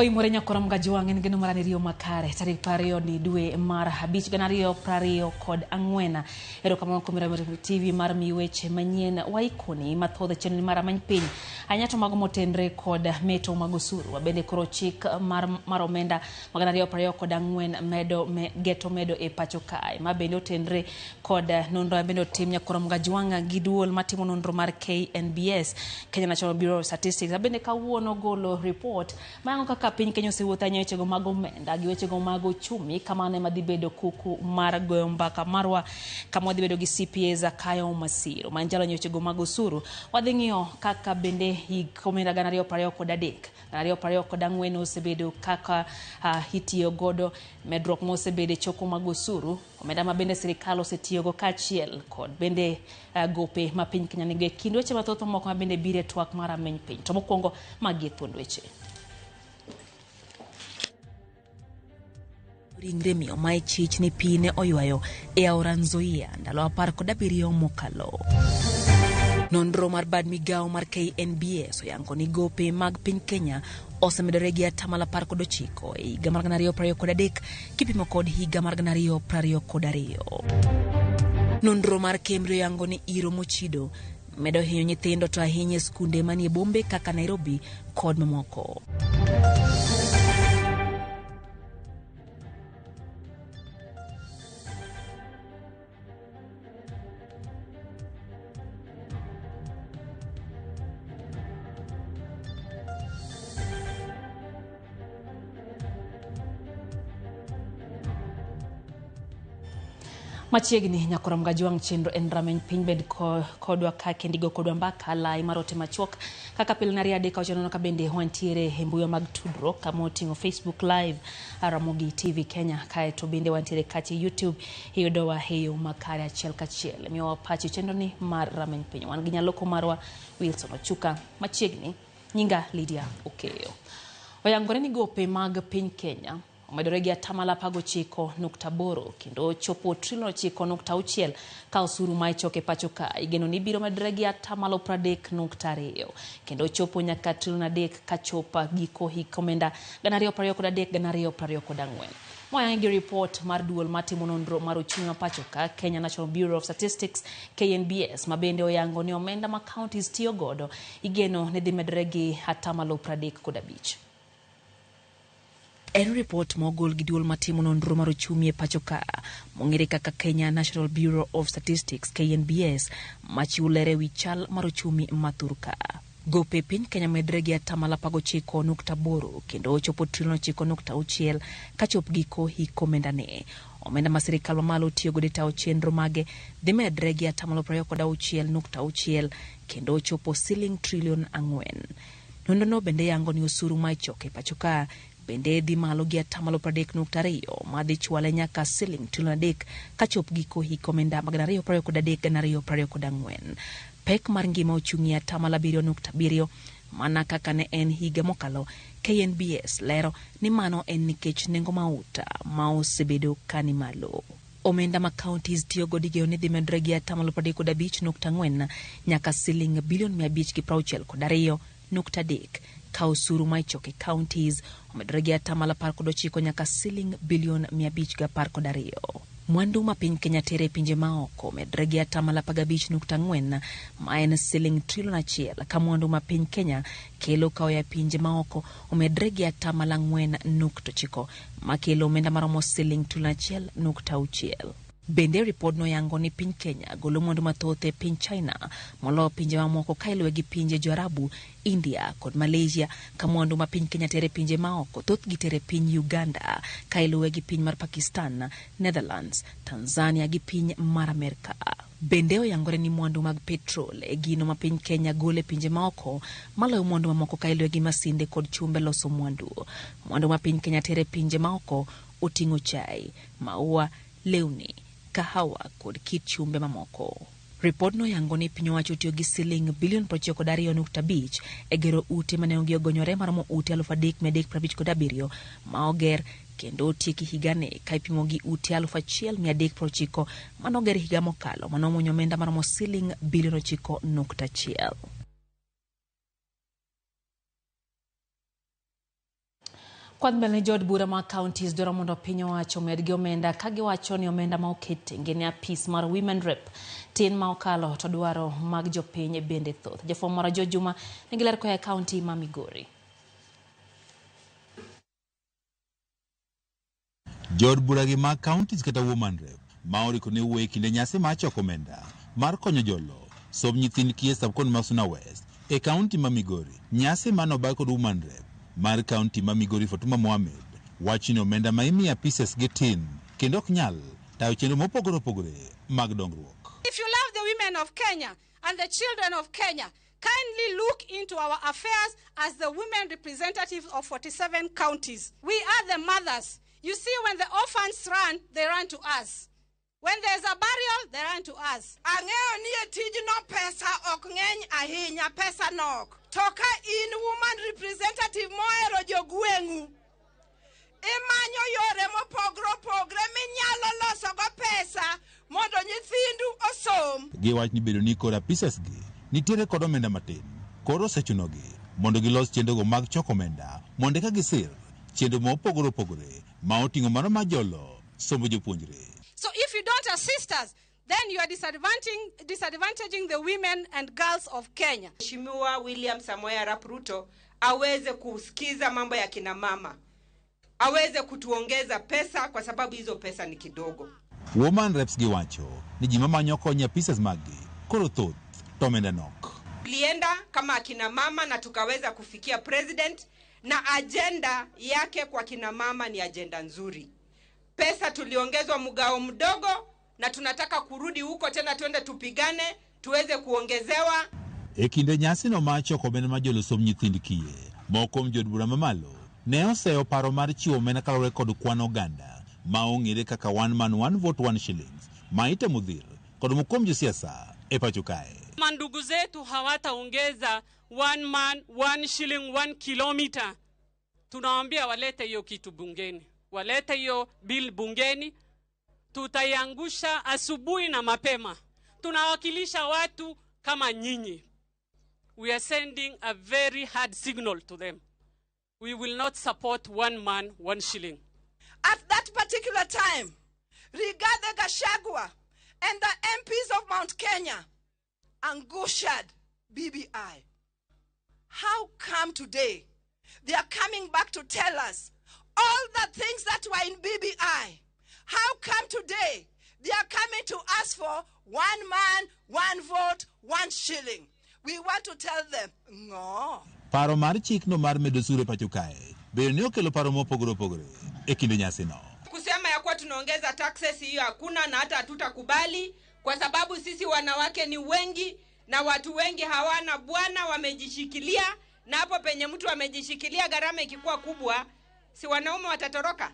Oimore nyakora Mgajwang' en geno mar riyo makare tarik 20 ni dwe mar 5 2024. Erokamano kuom Ramogi TV mar miyi weche manyien waikoni mathoth e chenro mar Amany Piny. Ahinya to mago motenre kod meto mag osuru. Wabende koro chik mar omenda mag 2024 medo geto medo e pacho kae. Ma bende otenre kod nonro ma bende otim nyakora Mgajwang' gi duol matimo nonro mar KNBS, Kenya National Bureau of Statistics. Bende kawuono golo report mayango kaka piny Kenya osewuotho ahinya wechego mag omenda gi wechego mag ochumi. Kamano ema dhi bedo kuku mar goyo mbaka marwa kama wadhi bedo gi CPA Zakayo Masiro man jalony wechego mag osuru. Wadhi ng'iyo kaka bende hik omenda 2023 2024 osebedo kaka itiyo godo medruok mosebedo e choko mag osuru, omenda ma bende sirikal osetiyogo kaachiel kod bende gope ma piny Kenya nigo e kind weche mathoth mamoko ma bende biro e twak mar Ameny Piny. To mokwongo magi e thuond weche. Ringre miyo ma e chich ni pi ne oywayo e aora Nzoia ndalo 17 mokalo. Nonro mar bad migawo mar KNBS oyango ni gope mag piny Kenya osemedore gi atamalo 19 e higa mar 2023 kipimo kod higa mar 2022. Nonro mar KEMRI oyango ni iro mochido medo hinyo nyithindo to ahinya e skunde manie bombe kaka Nairobi kod mamoko. Machiegni nyakora Mgajwang' chenro en Rameny Piny. Bed kodwa ka kendo igo kodwa mbaka lai mar ote machuok kaka pile nariyo adek auchiel nono ka bende wantiere e mbui mag tudruok kama oting'o Facebook Live Ramogi TV Kenya, kaeto bende wantiere kacha YouTube iyudowa e yo makare achiel kachiel. Miyowa pachi chenro ni mar Rameny Piny. Wan gi nyaloko marwa Wilson Ochuka machiegni. Nyinga Lydia Okeyo. Oyangore ni gope mag piny Kenya omedore gi atamalo 19.8 kendo chopo trilion 9.6 ka osuru ma ichoko e pacho ka igeno ni biro medore gi atamalo 30.2 kendo chopo nyaka trilion 3 kachopo giko hik omenda 2023 2024. Moyangi gi report mar duol matimo nonro mar ochumi ma pacho ka Kenya National Bureau of Statistics KNBS ma bende oyango ni omenda ma counties tiyo godo igeno ni dhi medore gi atamalo 35. En report ma ogol gi duol matimo nonro mar ochumi e pacho ka mong'ere kaka Kenya National Bureau of Statistics KNBS machiwo ler ewi chal mar ochumi ma thur ka. Gope piny Kenya medre gi atamalo 19.8 kendo ochopo trilion 9.6 kachop giko hik omenda ne. Omenda ma sirikal mamalo tiyo godo e tayo chenro mage dhi medre gi atamalo 26.6 kendo ochopo siling trilion 4. Nonro no bende yango ni osuru ma ichoko e pacho ka bende dhi malo gi atamalo 30.2 ma dhi chwale nyaka siling trilion 3 kachop giko hik omenda mag 2023 2024. Pek mar ngima ochung' e atamalo 7.7 mana kaka ne en higa mokalo. KNBS lero ni mano en nikech nengo mauta ma osebedo ka ni malo. Omenda ma counties tiyo godo igeno ni dhi medore gi atamalo 35.4 nyaka siling bilion 562.3 ka osuru ma ichoko e counties omedore gi atamalo 19 nyaka siling bilion 512. Mwandu ma piny Kenya tere e pinje maoko omedore gi atamalo 15.4 ma en siling trilion 1 ka mwandu ma piny Kenya kelo ka oya e pinje maoko omedore gi atamalo 4.9 makelo omenda maromo siling trilion 1.6. Bende ripodno yango ni piny Kenya golo mwandu mathoth e piny China moloyo pinje mamoko ka iluwe gi pinje Joarabu, India kod Malaysia, ka mwandu ma piny Kenya tere pinje maoko thothgi tere piny Uganda ka iluwe gi piny mar Pakistan, Netherlands, Tanzania gi piny mar Amerka. Bende oyangore ni mwandu mag petrol e gino ma piny Kenya golo e pinje maoko maloyo mwandu mamoko ka iluwe gi masinde kod chumbe loso mwandu. Mwandu ma piny Kenya tere pinje maoko oting'o chai, maua, lewni, kahawa kod kit chumbe mamoko. Ripodno yango ni piny owacho otiyo gi siling bilion 92.5 e gero ute ma nengogi ogonyore maromo ute 3,357 ma oger kendo otieki higani ka ipimo gi ute 1,390 manoger higa mokalo manomuonyo omenda maromo siling bilion 9.1. Kwadh mbele ni jood bura mag counties dwaro mondo piny owacho omedgi omenda ka giwacho ni omenda ma oket tenge ne apis mar Women Rep tin ma okalo to dwaro mag jopiny bende thoth. Jafwambo marwa George Juma nigi ler koa e kaunti ma Migori. Jood bura gi mag counties kata woman rep ma oriko ne wuoyo e kinde nyasi mar choko omenda mar konyo jolo somb nyithind kiye sub-county ma Suna West e kaunti ma Migori. Nyasi mane obag kod woman rep mar kaunti ma Migori Fatuma Mohamed wacho ni omenda ma imiyo apises gi tin kendo ok nyal tayo chenro mopogore opogore mag dongruok. If you love the women of Kenya and the children of Kenya, kindly look into our affairs as the women representatives of 47 counties. We are the mothers. You see, when the orphans run, they run to us. When there's a burial, they run to us. Ang'eyo ni e tijno pesa ok ng'eny ahinya, pesa nok. To ka in woman representative mohero jogweng'u, imanyo yore mopogre opogre minyalo losogo pesa mondo nyithindu osom. Giwach ni bedo ni koro apises gi nitiere kod omenda matin, koro osechunogi mondo gilos chenrogo mag choko omenda mondo eka gisir chenro mopogore opogore ma oting'o mano mar jolo somb jopuonjre. So if you don't assist us, then you are disadvantaging the women and girls of Kenya. Mheshimiwa William Samoei Arap Ruto aweze kusikiza mambo ya kina mama, aweze kutuongeza pesa kwa sababu hizo pesa ni kidogo. Woman reps giwacho ni ji mamanyo kony e apises maggi koro thoth to omenda nok. Tulienda kama akina mama na tukaweza kufikia president, na agenda yake kwa kina mama ni agenda nzuri. Pesa tuliongezwa mgao mdogo na tunataka kurudi huko tena tuende tupigane tuweze kuongezewa. E kinde nyasi no mar choko omenda mar jolo somb nyithind kiye, moko kuom jood bura mamalo ne oseyo paro mar chiwo omenda kaluwore kod kwan oganda ma ong'ere kaka one man one vote one shillings ma itemo dhir kod moko kuom josiasa e pacho kae. Mandugu zetu hawataongeza one man one shilling 1 kilometer. Tunawaambia walete hiyo kitu bungeni, walete hiyo bill bungeni, tutaiangusha asubuhi na mapema. Tunawakilisha watu kama nyinyi. We are sending a very hard signal to them. We will not support one man, one shilling. At that particular time, Rigathi Gachagua and the MPs of Mount Kenya angushed BBI. How come today they are coming back to tell us all the things that were in BBI? How come today they are coming to ask for one man, one vote, one shilling? We want to tell them, no. Paro mar chikno mar medo osuru e pacho kae bende ne okelo paro mopogore opogore e kinde nyasino. Kusema ya kuwa tunaongeza taxes hiyo hakuna, na hata hatutakubali kwa sababu sisi wanawake ni wengi na watu wengi hawana bwana, wamejishikilia, na hapo penye mtu amejishikilia gharama ikikuwa kubwa, si wanaume watatoroka?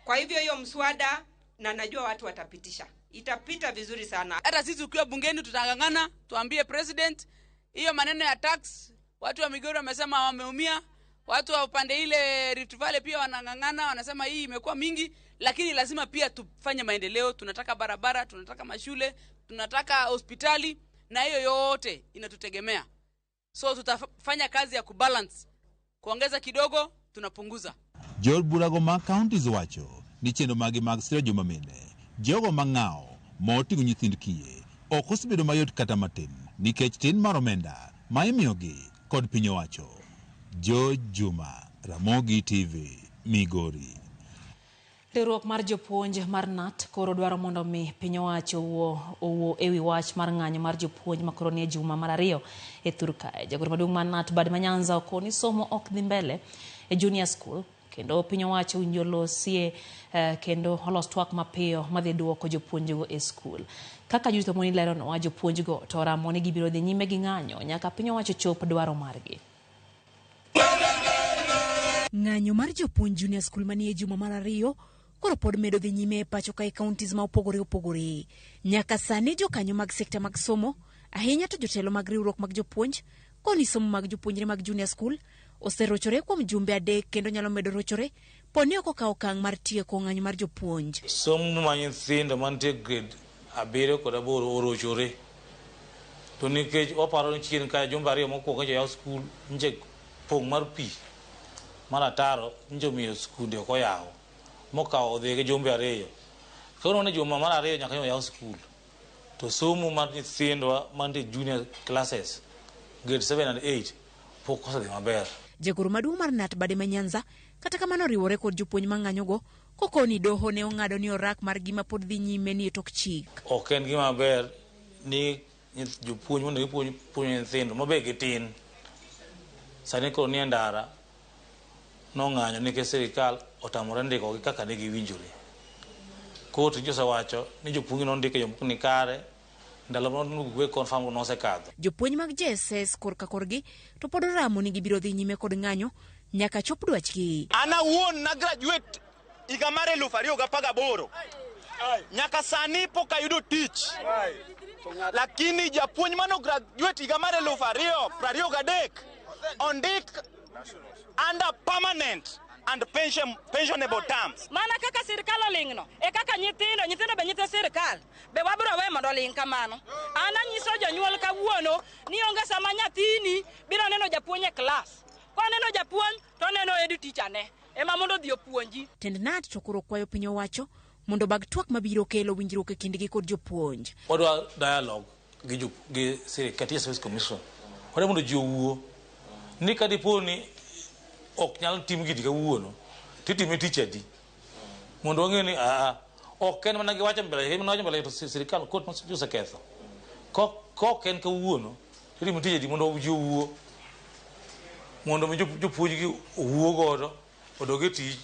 Kwa hivyo hiyo mswada, na najua watu watapitisha, itapita vizuri sana. Hata sisi ukiwa bungeni tutang'ang'ana, tuambie president hiyo maneno ya tax. Watu wa Migori wamesema wameumia, watu wa upande ile Rift Valley pia wanang'ang'ana, wanasema hii imekuwa mingi, lakini lazima pia tufanye maendeleo. Tunataka barabara, tunataka mashule, tunataka hospitali, na hiyo yote inatutegemea. So tutafanya kazi ya kubalance, kuongeza kidogo tunapunguza. Jood burago mag counties wacho ni chenro magi mag siro joma mine, jogo mang'awo moting'o nyithind kiye ok osebedo mayot kata matin nikech tin mar omenda ma imiyogi kod piny owacho. George Juma, Ramogi TV, Migori. Riwruok mar jopuonj mar KNUT koro dwaro mondo mi piny owacho owuo ewi wach mar ng'anyo mar jopuonj ma koro nie juma mar ariyo e thur kae. Jagoro maduong' mar KNUT Bad Manyanza okoni somo ok dhi mbele e junior school kendo piny owacho owinjo losie kendo olos twak mapiyo madhi duoko jopuonjgo e skul. Kaka Judith Omoni leronwa, jopuonjgo to oramo ni gibiro dhi nyime gi ng'anyo nyaka piny owacho chop dwaro margi. Ng'anyo mar jopuonj junior school manie juma mar ariyo koro pod medo dhi nyime e pacho kae counties ma opogore opogore. Nyaka sani jokanyo mag sekta mag somo, ahinya to jotelo mag riwruok mag jopuonj, koni somo mag jopuonjre mag junior school oserochore kuom jumbe 3 kendo nyalo medo rochore poni ok okaw okang' mar tieko ng'anyo mar jopuonj. Somo ma nyithindo mantie grade 7 kod 8 orochore. To nikech waparo ni chien ka jumbe 2 mokwongo nyocha yaw skul, nche pong' mar pi. Mar ataro nyocha omiyo skunde ok oyaw mokawo odhi gi jumbe ariyo. Koro ne juma mar ariyo nyaka nyo yaw skul. To somo mar nyithindwa mantie junior classes grade 7 and 8 pok osedhi maber. Jagoro maduong' mar KNUT bade ma Nyanza kata kamano oriwore kod jopuonj mang'anyogo kokoni doho ne ong'ado ni orak mar gima pod dhi nyime ni e tok chik. Ok en gima ber ni jopuonj mondo gipuonj puonjo nyithindo mabe gitin. Sani koro nie ndara nong'anyo nikech sirikal otamore ndikogi kaka ne giwinjore. Kot nyocha osewacho ni jopuonj nondik e yo mok ni kare ndalo ma confirm nosekadho. Jopuonj mag JSS korka korgi to pod oramo ni gibiro dhi nyime kod ng'anyo nyaka chop dwachgi. An awuon na graduate higa mar 2018. Nyaka sani pok ayudo tich. Lakini japuonj mano graduate higa mar 2023 ondik under permanent and pensionable terms. Mana kaka sirikal oling'no e kaka nyithindo be nyithi sirikal be wabiro we mondo oling' kamano. An anyiso jonyuol kawuono ni onge sama nyathini biro neno japuonj e klas. Koneno japuonj to oneno head teacher ne ema mondo odhi opuonji. Tend KNUT to koro kwayo piny owacho mondo bag twak mabiro kelo winjruok e kindgi kod jopuonj. Wadwa dialogue gi sirikal Teacher Service Commission. Wadwa mondo ji owuo ni ka dipo ni ok nyal tim gini kawuono titime tich adi mondo wang'e ni ok en mana giwacho mbele mana wacho mbele to sirikal kot oseketho kok en kawuono titime tich adi mondo ji owuo mondo mi jopuonj gi owuo godo odog e tich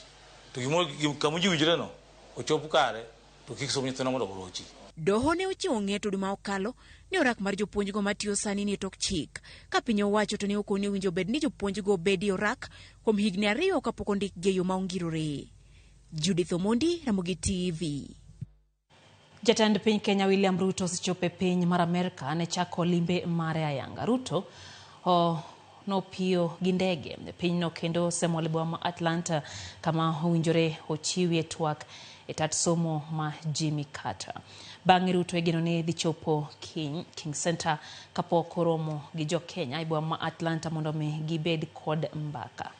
to gimoro kama ji winjre no ochop kare to kik som nyithindo mondo orochi. Doho ne ochiwo ng'eto dwe ma okalo ni orak mar jopuonjgo matiyo sani ni e tok chik. Ka piny owacho to ne okoni owinjo bed ni jopuonjgo obedi orak kuom higni 2 kapok ondikgi e yo ma ongirore. Judith Omondi, Ramogi TV. Jatend piny Kenya William Ruto osechopo e piny mar Amerka ne chako limbe mare ayanga. Ruto nopiyo gi ndege e pinyno kendo osemol e boma ma Atlanta kama owinjore ochiwie twak e tat somo ma Jimmy Carter. Bang'e Ruto igeno ni dhi chopo King Center kapok oromo gi jo Kenya e boma ma Atlanta mondo mi gibed kod mbaka.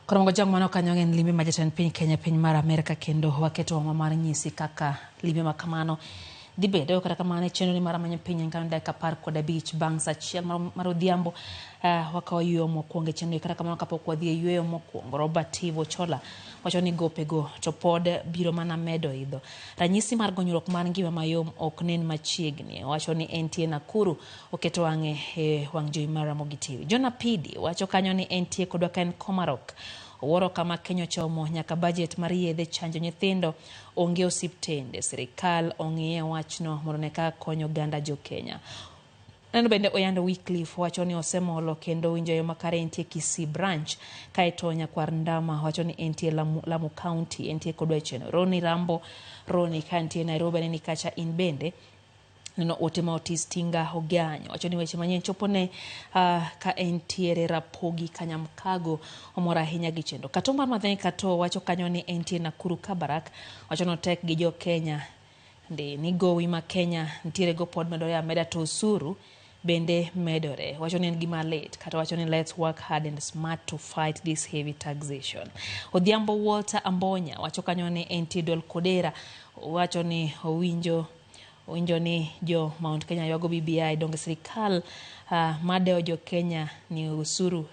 Koro jang mano kanyo en limbe ma jatend piny Kenya piny mar Amerka kendo waketo wang'wa mar nyisi kaka limbe ma kamano dhi bedo. Kata kamano e chenro ni mar manyo piny en kanyo dakika 15 bang' saa 1 mar odhiambo. Wakawo yueyo mokwongo e chenro. Kata kamano kapok wadhi e yueyo mokwongo, Robert Ivo Chola wacho ni gopego to pod biro mana medo idho. Ranyisi mar gonyruok mar ngima mayom ok nen machiegni. Wacho ni entie Nakuru, oketo wang'e e wang' jowi mar Ramogi TV. Jonah Pidi wacho kanyo ni entie kodwa ka en Komarok. Owuoro kama Kenya ochomo nyaka bajet mar yedhe chanjo nyithindo onge osiptende. Sirikal ong'iye wachno mondo ne kaka konyo oganda jo Kenya. Neno bende Oyando Wycliffe wacho ni osemolo kendo winjo yo makare entie Kisii branch. Kaeto Nyakwar Ndama wacho ni entie Lamu County, entie kodwa e chenro. Roni Rambo Roni ka entie Nairobi aneni kacha in bende. Neno ote ma Otis Tinga Oganyo wacho ni weche manyien chopo ne ka entiere Rapogi Kanyamkago omor ahinya gi chenro. Kato mar Mathenge Kato wacho kanyo ni entie Nakuru Kabarak, wacho ni otek gi jo Kenya ndi ni gowi ma Kenya nitiere go pod medore ameda to osuru bende medore. Wacho ni en gima lit, kata wacho ni let's work hard and smart to fight this heavy taxation. Odhiambo Walter Ambonya wacho kanyo ni entie Dol Kodera, wacho ni owinjo Winjo ni jo Mount Kenya ywago BBI donge sirikal madewo jo Kenya ni osuru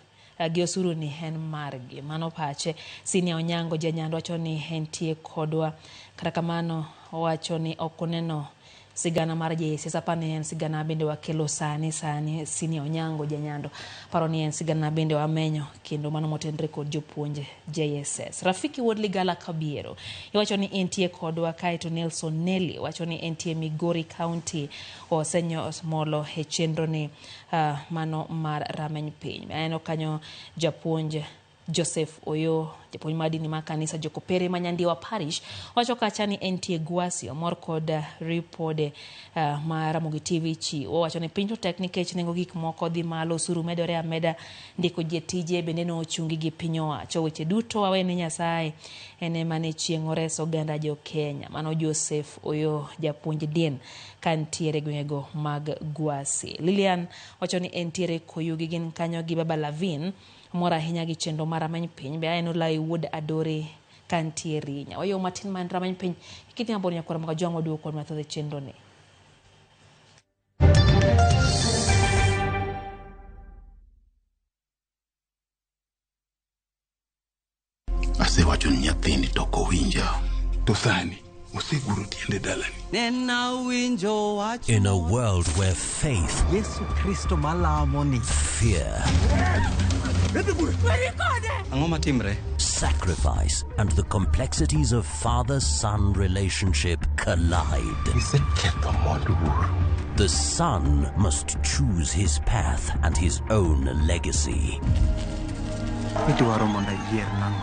gi osuru ni en margi. Mano pache. Sinia Onyango janyand wacho ni entie kodwa. Kata kamano owacho ni ok oneno sigana mar JSS apani en sigana bende wakelo sani sani Sinia Onyango janyando paro ni en sigana bende wamenyo kendo mano motenre kod jopuonje JSS. Rafiki Wuod Ligala Kabiero iwacho ni entie kodwa kaeto Nelson Nelly wacho ni entie Migori County osenyomolo e chenro ni mano mar rameny piny. Aneno kanyo japuonj Joseph Oyo, japuonj mar dini mar kanisa Jokopere ma Nyandiwa Parish, wacho kacha ni entie Gwasi, omor kod ripode ma Ramogi TV chiwo. Wacho ni piny to tek nikech nengo gik moko dhi malo, osuru medore ameda, ndiko ji e tije bende nochungi gi piny owacho. Weche duto wawe ne Nyasaye, en ema ne chieng' ores oganda jo Kenya. Mano Joseph Oyo, japuonj din ka ntiere gwengego mag Gwasi. Lilian wacho ni entiere Koyugi, gin kanyo gi Baba Lavin, mor ahinya gi chenro mar rameny piny. Be aneno Lai Wuod Adore kantie Rinya. Wayo matin man rameny piny kidhi mabor nyakwar mag Jwang' waduogo kod mathoth e chenro ni. Asewacho ni nyathini to ok owinja. To sani oseguro tiende dalani. In a world where faith, Yesu Kristo malamo ni fear, Ang'o matimre? sacrifice, and the complexities of father-son relationship collide. Iseketho mwandu wuoro. The son must choose his path and his own legacy. Idwaro mondo ayier nang'o?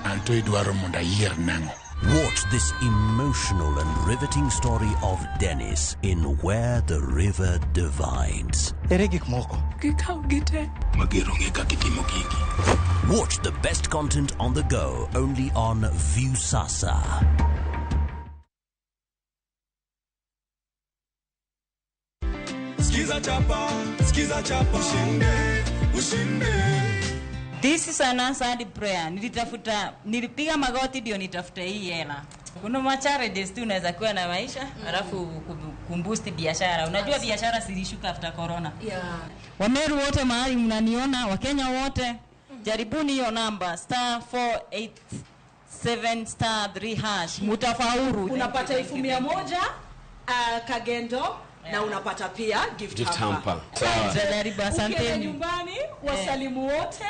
Anto idwaro mondo ayier nang'o? Watch this emotional and riveting story of Dennis in Where the River Divides. Ere gik moko? Gikaw gite. Mager onge kaka itimo gigi. Watch the best content on the go only on Viusasa. Skiza chapa, skiza chapa, ushinde, ushinde. This is an answered prayer. Nilitafuta, nilipiga magoti ndio nitafute hii hela. Kuna ma challenges tu unaweza kuwa na maisha, alafu kumboost biashara. Unajua biashara zilishuka after corona. Wameru wote mahali mnaniona, Wakenya wote, jaribuni hiyo namba star 487 star 3 hash. Mutafaulu. Unapata 100,000 kagendo na unapata pia gift, Gift hamper. hamper. Sawa. Tutajaribu, Ukienda asanteni. nyumbani wasalimu wote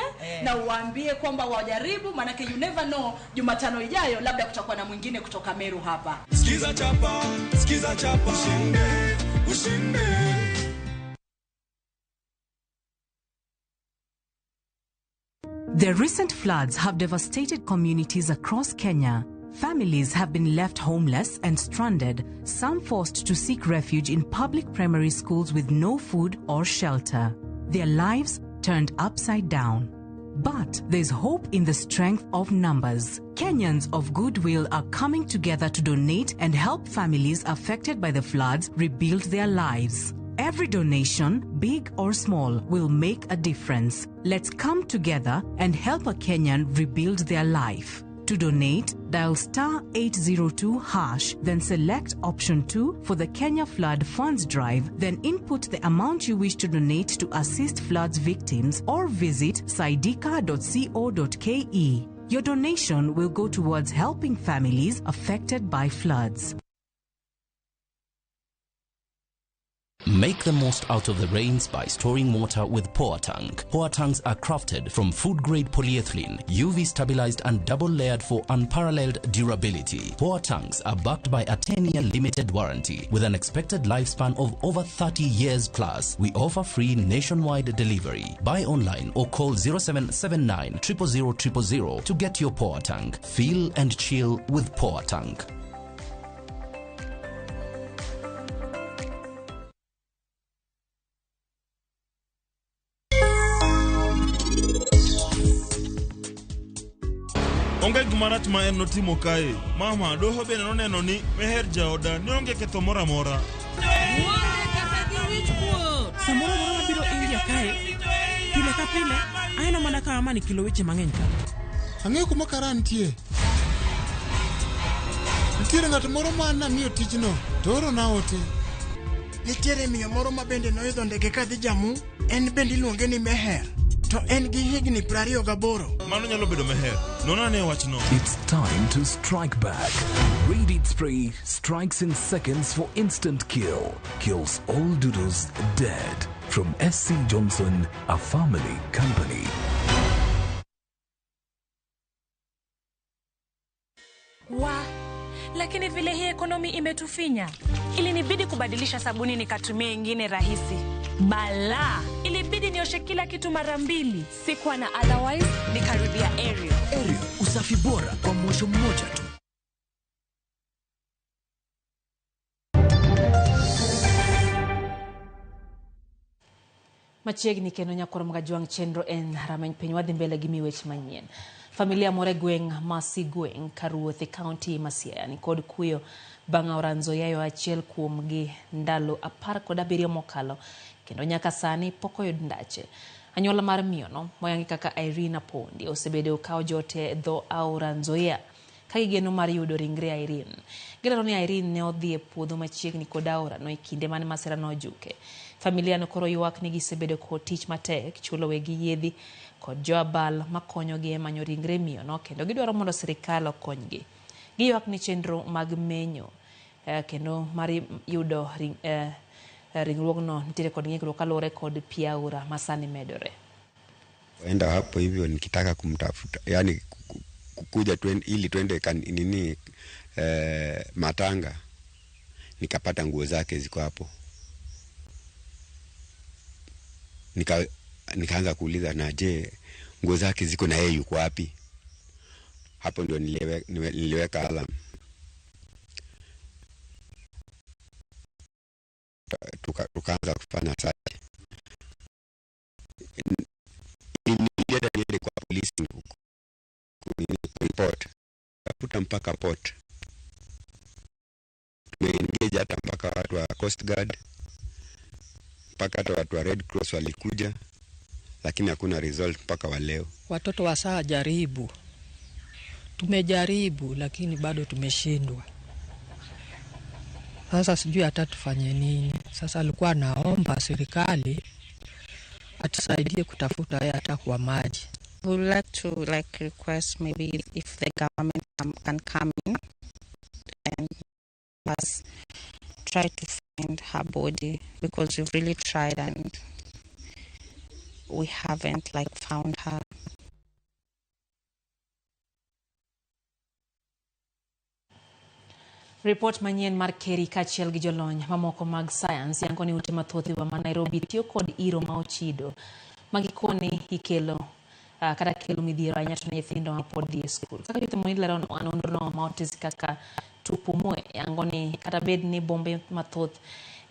na uwaambie kwamba wajaribu, manake you never know, Jumatano ijayo labda kutakuwa na mwingine kutoka Meru hapa. Skiza chapa, skiza chapa, ushinde, ushinde. The recent floods have devastated communities across Kenya. Families have been left homeless and stranded, some forced to seek refuge in public primary schools with no food or shelter. Their lives turned upside down. But there's hope in the strength of numbers. Kenyans of goodwill are coming together to donate and help families affected by the floods rebuild their lives. Every donation, big or small, will make a difference. Let's come together and help a Kenyan rebuild their life. To donate, dial star 802 hash, then select option 2 for the Kenya Flood Funds Drive, then input the amount you wish to donate to assist floods victims or visit saidika.co.ke. Your donation will go towards helping families affected by floods. Make the most out of the rains by storing water with Poa Tank. Poa Tanks are crafted from food-grade polyethylene, UV stabilized and double-layered for unparalleled durability. Poa Tanks are backed by a 10-year limited warranty with an expected lifespan of over 30 years plus. We offer free nationwide delivery. Buy online or call 0779 000 000 to get your Poa Tank. Feel and chill with Poa Tank. Onge gima rach ma en notimo kae. Mama, doho bende noneno ni Meher jaoda ne onge ketho moro amora. Samoro moro mabiro India kae, pile ka pile, aneno mana ka Amani kelo weche mang'eny ka. Ang'eyo kuma kara nitie. Nitiere ng'at moro ma namiyo tijno to oorona ote. Nitiere miyo moro ma bende noidho ndege kadhi Jammu, en bende iluonge ni Meher. To en gi higni 28. Mano nyalo bedo Meher. Non ane wachno. It's time to strike back. Raid Spray strikes in seconds for instant kill. Kills all doodles dead. From SC Johnson, a family company. Wa, lakini vile hii ekonomi imetufinya, ilinibidi kubadilisha sabuni nikatumia ingine rahisi. Bala, ilibidi nioshe kila kitu mara mbili. Sikuwa na otherwise, nikarudia Ariel. Ariel, usafi bora kwa mwosho mmoja tu. Machiegni kendo nyakwar Mgajwang' chenro en rameny piny wadhi mbele gi miwech manyien. Familia moro e gweng' ma Sigweng' Karuoth e kaunti ma Siaya ni kod kuyo bang' aora Nzoia yayo achiel kuomgi ndalo 17 mokalo kendo nyaka sani pok oyud ndache. Anyuola mar miyono moyangi kaka Irene Apondi osebedo ka ojote dho aora Nzoia ka gigeno mar yudo ringre Irene. Gilero ni Irene ne odhi e puodho machiegni kod aorano e kinde mane masira nojuke. Familia no koro ywak ni gisebedo kod tich matek chulo wegi yiedhi kod joabal makonyogi e manyo ringre miyono kendo gidwaro mondo sirikal okonygi. Giywak ni chenro mag menyo kendo mar yudo ringruogno nitiere kod ng'ikruok kaluwore kod pi aora ma sani medore. Enda hapo hivyo nikitaka kumtafuta, yani kuja ili twende nini matanga, nikapata nguo zake ziko hapo. Nikaanza kuuliza, na je, nguo zake ziko na yeye yuko wapi? Hapo ndio niliweka alarm. Tukaanza kufanya search. Nilienda niende kwa polisi report. Tafuta mpaka port. Tumeengage hata mpaka watu wa Coast Guard, mpaka hata watu wa Red Cross walikuja, lakini hakuna result mpaka wa leo. Watoto wa saa jaribu. Tumejaribu lakini bado tumeshindwa. Sasa sijui hata tufanye nini. Sasa alikuwa naomba serikali atusaidie kutafuta yeye hata kwa maji. We would like to request maybe if the government can come in and us try to find her body, because we've really tried and we haven't found her. Report manyien mar Kerry kaachiel gi jolony mamoko mag science yango ni ute mathoth e boma ma Nairobi tiyo kod iro ma ochido ma gikone ikelo kata kelo midhiero ahinya to ne nyithindo mapod dhi e skul. Kaka jotemo lero nonrono ma otisi kaka Tupumue yango ni kata bed ni bombe mathoth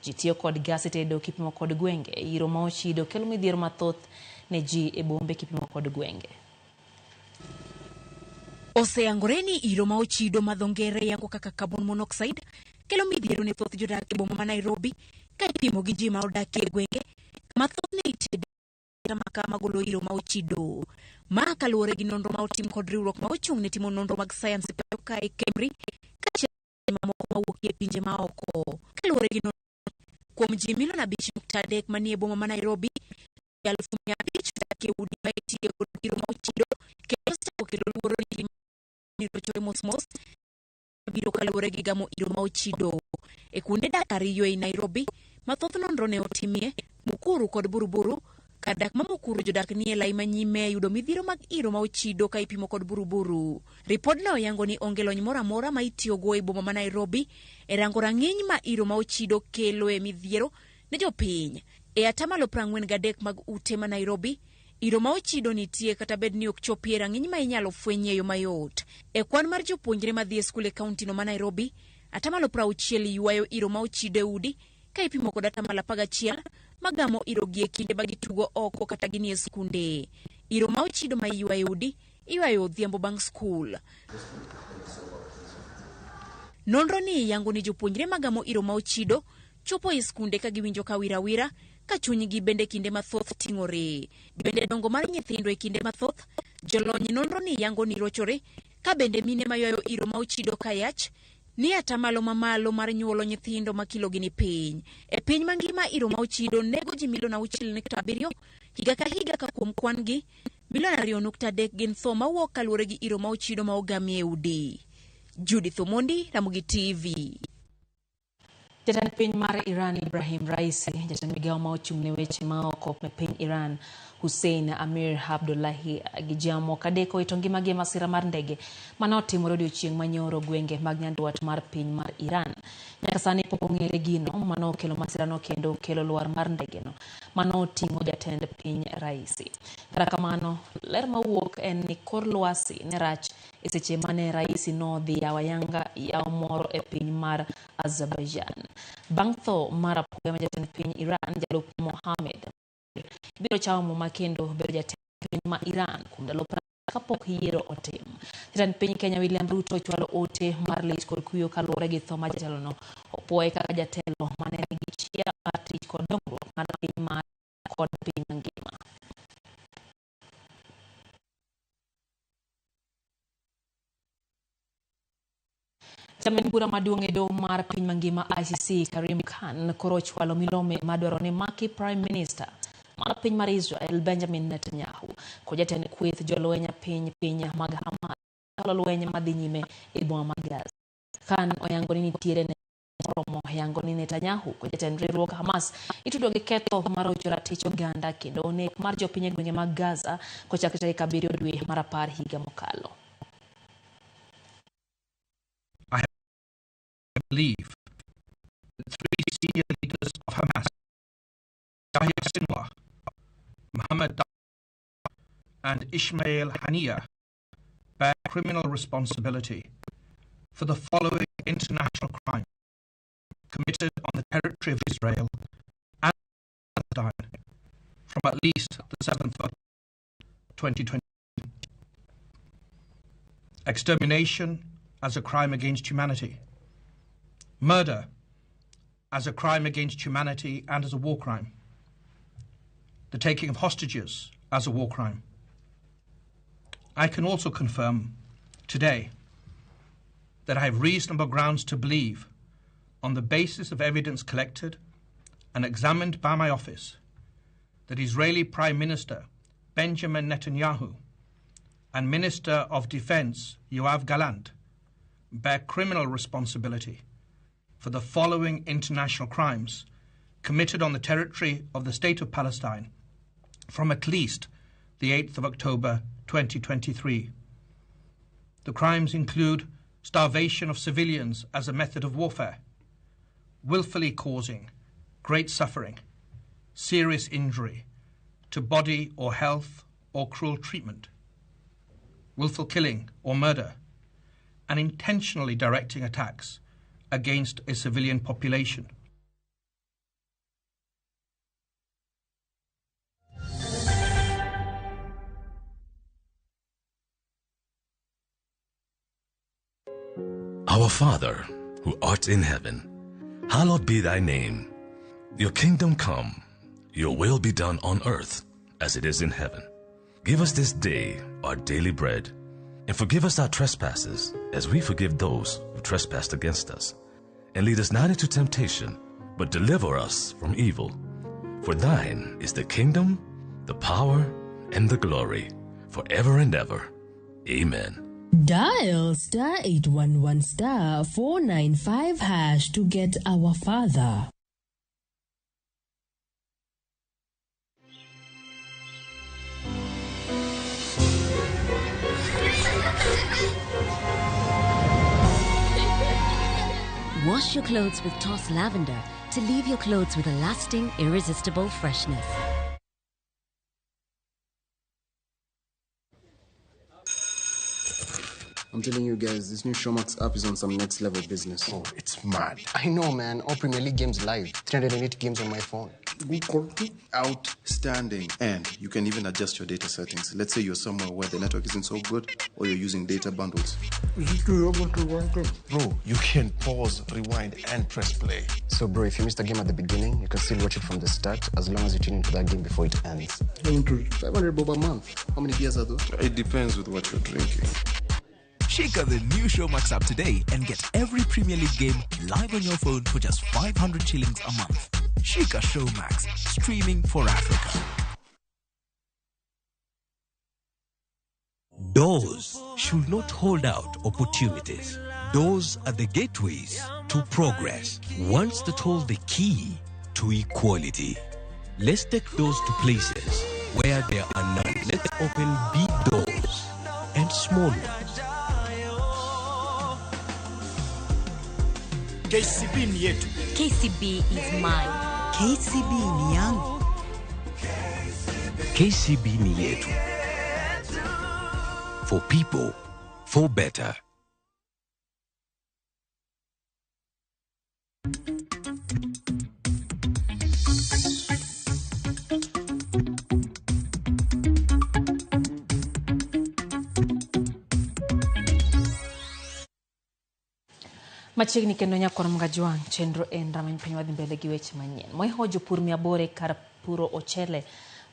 ji tiyo kod gas e tedo kipimo kod gwenge, iro ma ochido kelo midhiero mathoth ne ji e bombe kipimo kod gwenge. Oseyangore ni iro ma ochido ma dho ngere yango kaka carbon monoxide kelo midhiero ne thoth jodak e boma ma Nairobi ka ipimo gi ji ma odak e gwenge ma thothne itedo makaa magolo iro ma ochido. Ma kaluwore gi nonro ma otim kod riwruok ma ochung' ne timo nonro mag science e pacho kae KEMRI kaachiel gi mamoko mawuok e pinje ma oko. Kaluwore gi nonro kuom ji milion 5.3 manie boma ma Nairobi, 500,000 odak e udi ma itiye kod iro ma ochido kendo osechako kelo luoro ni ji rochore mos mos biro kaluwore gi gamo iro ma ochido. E kuonde dak ariyo ei Nairobi ma thoth nonro ne otimie, Mukuru kod Buruburu. Kar dak ma Mukuru jodak nie lai manyime yudo midhiero mag iro ma ochido ka ipimo kod Buruburu. Ripodno yango ni onge lony moro amora ma itiyogo e boma ma Nairobi e rango rang'iny ma iro ma ochido kelo e midhiero ne jopiny. E 43% mag ute ma Nairobi, iro ma ochido nitie kata bed ni ok chopi e rang'iny ma inyalo fweny e yo mayot. E kwan mar jopuonjre madhi e skul e kauntino ma Nairobi, 60% ywayo iro ma ochido e udi ka ipimo kod 11% magamo iro gi e kinde ma gitugo oko kata ginie skunde. Iro ma ochido ma iywayo e udi iywayo odhiambo bang' skul. Nonro ni yango ni jopuonjre magamo iro ma ochido chopo e skunde ka giwinjo ka wirawira, ka chunygi bende kinde mathoth ting'ore. Bende dongo mar nyithindo e kinde mathoth, jolony nonro ni yango ni rochore, ka bende mine maywayo iro ma ochido ka yach Ni atamalo mamalo mar nyuolo nyithindo ma kilogi ni piny. E piny mangima iro ma ochido nego ji milion 6.7 higa ka higa ka kuom kwan gi milion 2.3 gin tho mawuok kaluwore gi iro ma ochido ma ogamie e udi. Judith Omondi, Ramogi TV. Jatend piny mar Iran Ibrahim Raisi, jatend migawo ma ochung' ne weche ma oko e piny Iran Hussein Amir Abdollahi gi jamoko adek owito ngimagi e masira mar ndege mane otimore odiochieng' manyoro gwenge mag nyandwat mar piny mar Iran. Nyaka sani pok ong'ere gino mane okelo masirano kendo kelo lwar mar ndegeno mane oting'o jatend piny Raisi. Kata kamano, ler mawuok en ni kor lwasi ne rach e seche mane Raisi nodhi yawo ayanga yawo moro e piny mar Azerbaijan. Bang' tho mar apoya mar jatend piny Iran, jalup Mohammed biro chamo muma kendo bedo jatend piny ma Iran kuom ndalo 20 kapok yiero otim. Jatend piny Kenya William Ruto ochwalo ote mar lit kod kuyo kaluwore gi tho mar jatelono. Opuoye kaka jatelo mane nigi chia mar tich kod dongruok mar piny mar kod piny mangima. Jang'ad bura maduong' e doho mar piny mangima ICC Karim Khan koro ochwalo milome madwaro ni maki Prime Minister mar piny mar Israel Benjamin Netanyahu kod jatend kweth jolweny piny mag Hamas chwalo lweny madhi nyime e boma ma Gaza. Khan oyango ni nitiere moromo yango ni Netanyahu kod jatend riwruog Hamas itudo gi ketho mar rocho ratich oganda kendo nek mar jopiny e gwenge mag Gaza kochakre tarik 7 dwe mar 10 higa mokalo. I believe that three senior leaders of Hamas, Yahya Sinwar, Mohammed and Ismail Haniyeh, bear criminal responsibility for the following international crimes committed on the territory of Israel and Palestine from at least the 7th of 2020. Extermination as a crime against humanity, murder as a crime against humanity and as a war crime, the taking of hostages as a war crime. I can also confirm today that I have reasonable grounds to believe, on the basis of evidence collected and examined by my office, that Israeli Prime Minister Benjamin Netanyahu and Minister of Defense Yoav Gallant bear criminal responsibility for the following international crimes committed on the territory of the State of Palestine from at least the 8th of October 2023. The crimes include starvation of civilians as a method of warfare, willfully causing great suffering, serious injury to body or health or cruel treatment, willful killing or murder, and intentionally directing attacks against a civilian population. Our Father, who art in heaven, hallowed be thy name. Your kingdom come, your will be done on earth as it is in heaven. Give us this day our daily bread, and forgive us our trespasses as we forgive those who trespass against us. And lead us not into temptation, but deliver us from evil. For thine is the kingdom, the power, and the glory, forever and ever. Amen. Dial star 811 star 495 hash to get our father. Wash your clothes with Toss Lavender to leave your clothes with a lasting, irresistible freshness. I'm telling you guys, this new Showmax app is on some next level business. Oh, it's mad. I know, man. All Premier League games live. 308 games on my phone. Good quality. Outstanding. And you can even adjust your data settings. Let's say you're somewhere where the network isn't so good or you're using data bundles. Bro, you can pause, rewind, and press play. So, bro, if you missed a game at the beginning, you can still watch it from the start as long as you tune into that game before it ends. 500 bob a month. How many beers are those? It depends with what you're drinking. Shika the new Showmax app today and get every Premier League game live on your phone for just 500 shillings a month. Shika Showmax, streaming for Africa. Doors should not hold out opportunities. Doors are the gateways to progress, ones that hold the key to equality. Let's take doors to places where there are none. Let's open big doors and small ones. KCB ni yetu. KCB is mine. KCB ni yangu. KCB ni yetu. For people, for better. Machiegni kendo nyakwar Mgajwang' chenro en rameny piny wadhi mbele gi weche manyien. Moiho jopur 800 e kar puro ochele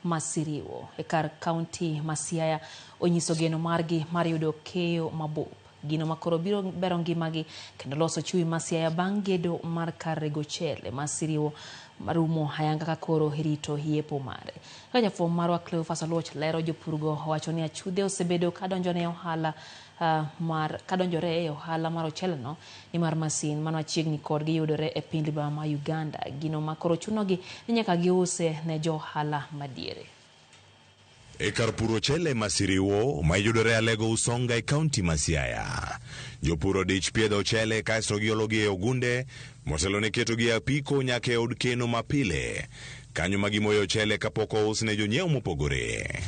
ma Siriwo e kar kaunti ma Siaya onyiso geno margi mar yudo keyo mabup. Gino makoro biro bero ngimagi kendo loso chui ma Siaya bang' gedo mar kar rego ochele ma Siriwo marumo hayanga ka koro irito yepo mare. Kaka jafwambo marwa Cleophas Oluoch lero, jopurgo owacho ni achudhe osebedo kadonjore e ohala mar ocheleno nimar masin mano machiegni kodgi yudore e piny libamba ma Uganda, gino makoro chunogi ni nyaka giuse ne jo ohala madiere. E kar puro ochele ma Siriwo mayudore Alego Usonga e kaunti ma Siaya, jopur odich piedho ochele kaeto giologi e ogunde motelo ne ketogi e apiko nyaka e od keno mapile kanyo ma gimoyo ochele kapok ous ne jonyiewo mopogore.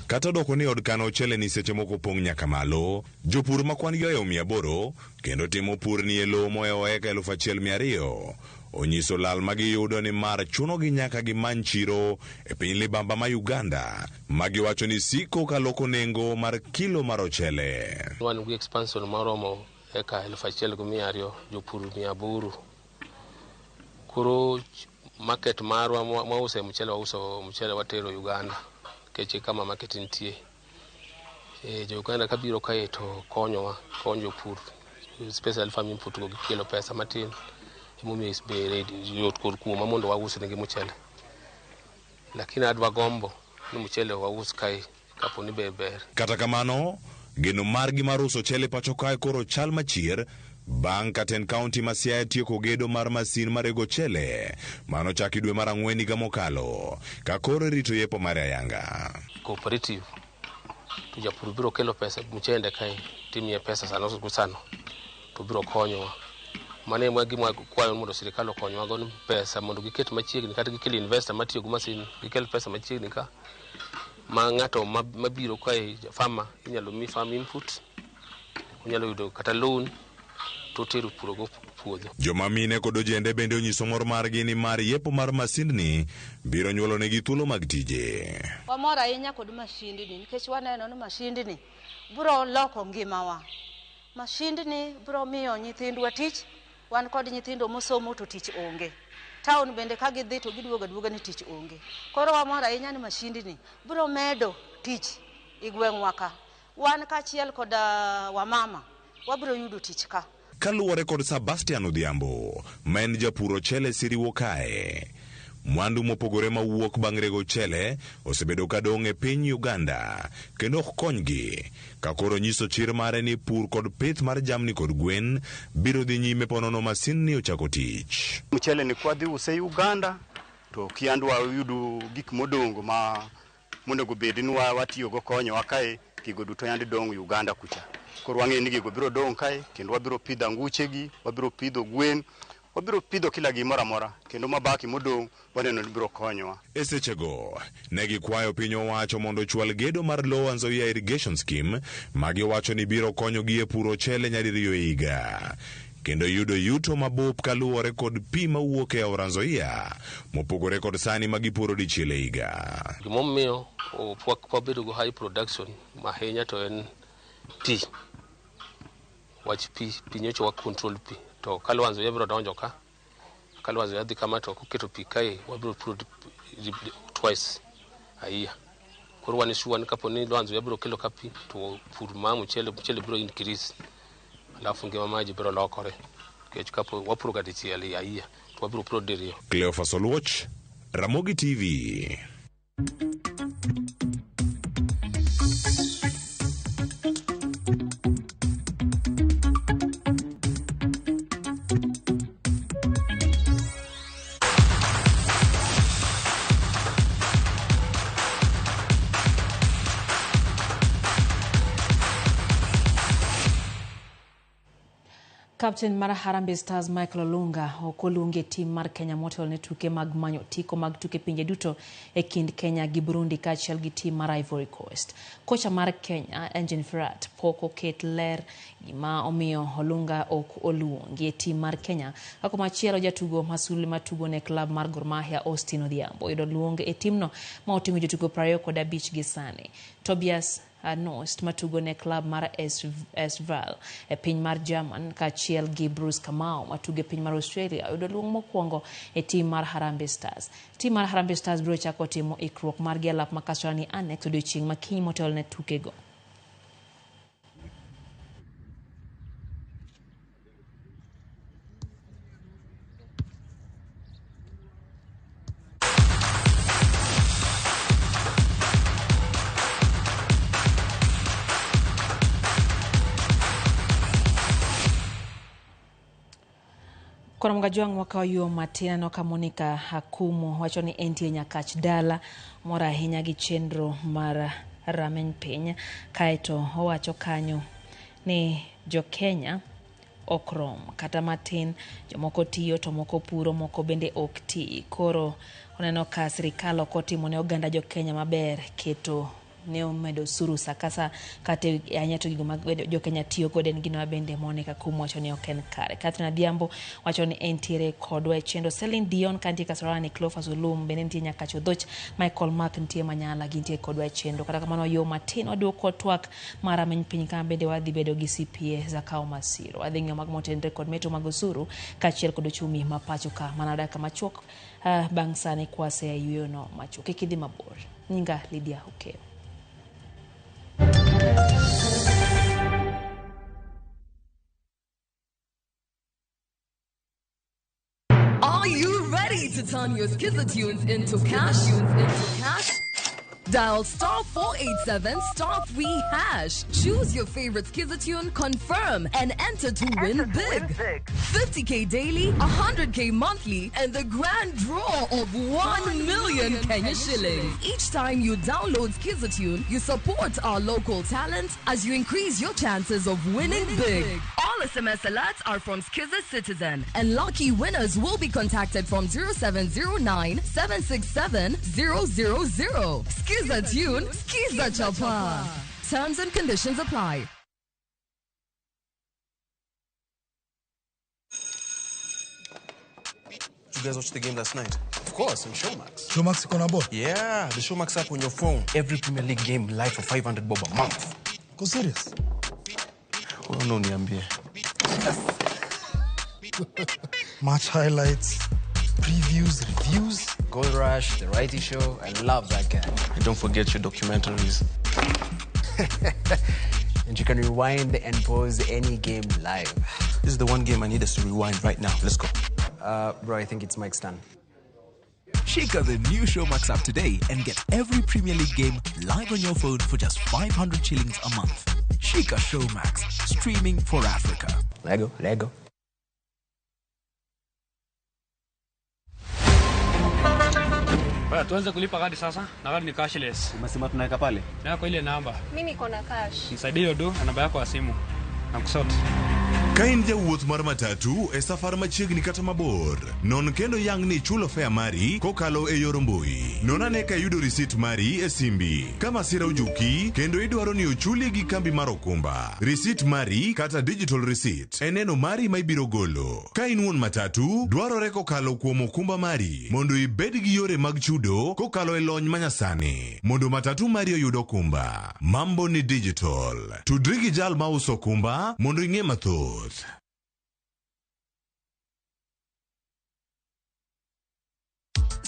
Kata odoko ni od kano ochele ni seche moko pong' nyaka malo, jopur ma kwan gi ohewo 800 kendo timo pur ni e lowo mohewo eka 1200 onyiso lal ma giyudo ni mar chunogi nyaka gimany chiro e piny libamba ma Uganda ma giwacho ni siko kaloko nengo mar kilo mar ochele. Wan gi expansion maromo eka 1200 jopur 800. Koro market marwa mwause mchele, wauso mchele watero Uganda nikech kama market nitie. Jo Uganda kabiro kae to konyowa, konyo jopur, special farm input go gikelo pesa matin. Emomiyo be yot kor kuoma mondo waus negi mchele. Lakini adwa gombo ni mchele waus kae kapo ni ber. Kata kamano, geno margi mar uso ochele pacho kae koro chal machier bang' ka tend kaunti ma Siaya tieko gedo mar masin mar rego ochele mano chaki dwe mar 4 higa mokalo ka koro irito yepo mare ayanga. Cooperative to japur biro kelo pesa mchele kae timiye pesa sano sano to biro konyowa. Mano ema gima kwayo mondo sirikal okonywa go pesa mondo giket machiegni kata gikel investor matiyo gi masin gikel pesa machiegni ka ma ng'ato mabiro kae farmer inyalo mi farm input, onyalo yudo kata loan to tero puro go puodho. Joma mine kod ojende bende onyiso mor margi ni mar yepo mar masindni biro nyuolo negi thuolo mag tije. Wamor ahinya kod masindni nikech waneno ni masindni biro loko ngimawa. Masindni biro miyo nyithindwa tich. Wan kod nyithindo mosomo to tich onge. Town bende ka gidhi to giduogo aduoga ni tich onge. Koro wamor ahinya ni mashindni biro medo tich e gweng'wa ka. Wan kaachiel kod wamama wabiro yudo tich ka. Kaluwore kod Sebastian Odhiambo ma en japur ochele Siriwo kae, mwandu mopogore mawuok bang' rego ochele osebedo kadong' e piny Uganda kendo ok konygi ka koro nyiso chir mare ni pur kod pith mar jamni kod gwen biro dhi nyime ponono masin ni ochako tich. Mchele ni kwadhi use Uganda to kiandwa yudo gik modongo ma monego bed ni watiyogo konyowa kae, gigo duto yande dong' Uganda kucha. Koro wang'eyo ni gigo biro dong' kae kendo wabiro pidho anguchegi, wabiro pidho gwen, wabiro pidho kila gimoro amora kendo mabaki modong' waneno ni biro konyowa. E sechego ne gikwayo piny owacho mondo ochwal gedo mar Lower Nzoia Irrigation Scheme ma giwacho ni biro konyogi e puro ochele nyadiriyo e higa kendo yudo yuto mabup kaluwore kod pi mawuok e aora Nzoia mopogore kod sani ma gipuro dichiel e higa. Gimomiyo wabedo go high production ahinya to en pi. Wach pi, pi nyocha wa control pi. To ka Lower Nzoia biro donjo ka, ka Lower Nzoia dhi kama to koketo pi kae wabiro puro twice a year. Koro wan sure ni kapo ni Lower Nzoia biro kelo ka pi to pur mar mchele mchele biro increase. Alafu ngima mar ji biro lokore. Nikech kapo wapuro ga dichiel a year to wabiro puro diriyo. Cleophas Oluoch, Ramogi TV. Kapten mar Harambee Stars Michael Olunga ok oluongi e tim mar Kenya motelo ne tuke mag manyo otiko mag tuke pinje duto e kind Kenya gi Burundi kaachiel gi tim mar Ivory Coast. Kocha mar Kenya Engin Firat pok oket ler gima omiyo Olunga ok oluongi e tim mar Kenya. Ka komachielo jatugo masulwe matugo ne klab mar Gor Mahia Austin Odhiambo oyudo luong e timno ma oting'o jotugo 25 gi sani. Tobias Nost matugo ne klab mar Esval e piny mar German kaachiel gi Bruce Kamau matugo e piny mar Australia oyudo luong mokwongo e tim mar Harambee Stars. Tim mar Harambee Stars biro chako timo ikruok margi e lap ma Kasarani Annex odiochieng' ma kiny motelo ne tukego. Koro Mgajwang' wakawo yo matin aneno ka Monica Akumu wacho ni entie Nyakach dala mor ahinya gi chenro mar rameny piny kaeto owacho kanyo ni jo-Kenya ok rom kata matin, jomoko tiyo to moko puro, moko bende ok ti. Koro oneno ka sirikal ok otimo ne oganda jo-Kenya maber keto ne omedo osuru sa ka sa kata ahinya to gigo ma jo-Kenya tiyo godo en gino ma bende Monica Akumu wacho ni ok en kare. Catherine Adhiambo wacho ni entiere kodwa e chenro. Celine Dion kantie Kasarani, Cleophas Olum bende nitie Nyakach Odhoch, Michael Mark nitie Manyala gintie kodwa e chenro. Kata kamano yo matin waduoko twak mar rameny piny kama bende wadhi bedo gi CPA Zakao Masiro. Wadhi ng'iyo mag motenre kod meto mag osuru kaachiel kod ochumi ma pacho ka mana dakika machuok bang' sani kwase e yueyono machuok. Kik idhi mabor. Nyinga Lydia Okeyo. Are you ready to turn your Skiza tunes into cash? Dial star 487 star 3 hash. Choose your favorite Skiza tune, confirm, and enter to win big. 50K daily, 100K monthly, and the grand draw of 1 million Kenya shillings. Each time you download Skiza tune, you support our local talent as you increase your chances of winning big. All SMS alerts are from Skiza Citizen, and lucky winners will be contacted from 0709 767 000. Skiza tune, Skiza Chapa. Terms and conditions apply. Did you guys watch the game last night? Of course, on Showmax. Showmax iko na ball? Yeah, the Showmax app on your phone. Every Premier League game live for 500 bob a month. Go serious? Oh, no, niambie. Yes. Match highlights, previews, reviews. Goal Rush, The Righty Show. I love that guy. And don't forget your documentaries. And you can rewind and pause any game live. This is the one game I need us to rewind right now. Let's go. Bro, I think it's Mike's turn. Shika the new Showmax app today and get every Premier League game live on your phone for just 500 shillings a month. Shika Showmax, streaming for Africa. Lego, Lego. Baya, tuanze kulipa kadi sasa na kadi ni cashless. Umesema tunaweka pale? Na kwa ile namba. Mimi niko na cash. Nisaidie hiyo do na namba yako ya simu. Na kusort. Ka in jawuoth mar matatu e safar machiegni kata mabor, non kendo yang ni ichulo fare mari kokalo e yor mbui. Non ane ka iyudo risit mari e simbi. Ka masira ojuki kendo idwaro ni ochuli gi kambi mar okumba, risit mari kata digital receipt e neno mari ma ibiro golo. Ka in wuon matatu, dwarore kokalo kuom okumba mari mondo ibed gi yore mag chudo kokalo e lony manyasani mondo matatu mari oyud okumba. Mambo ni digital. Tudri gi jal mauso okumba mondo ing'e mathoth.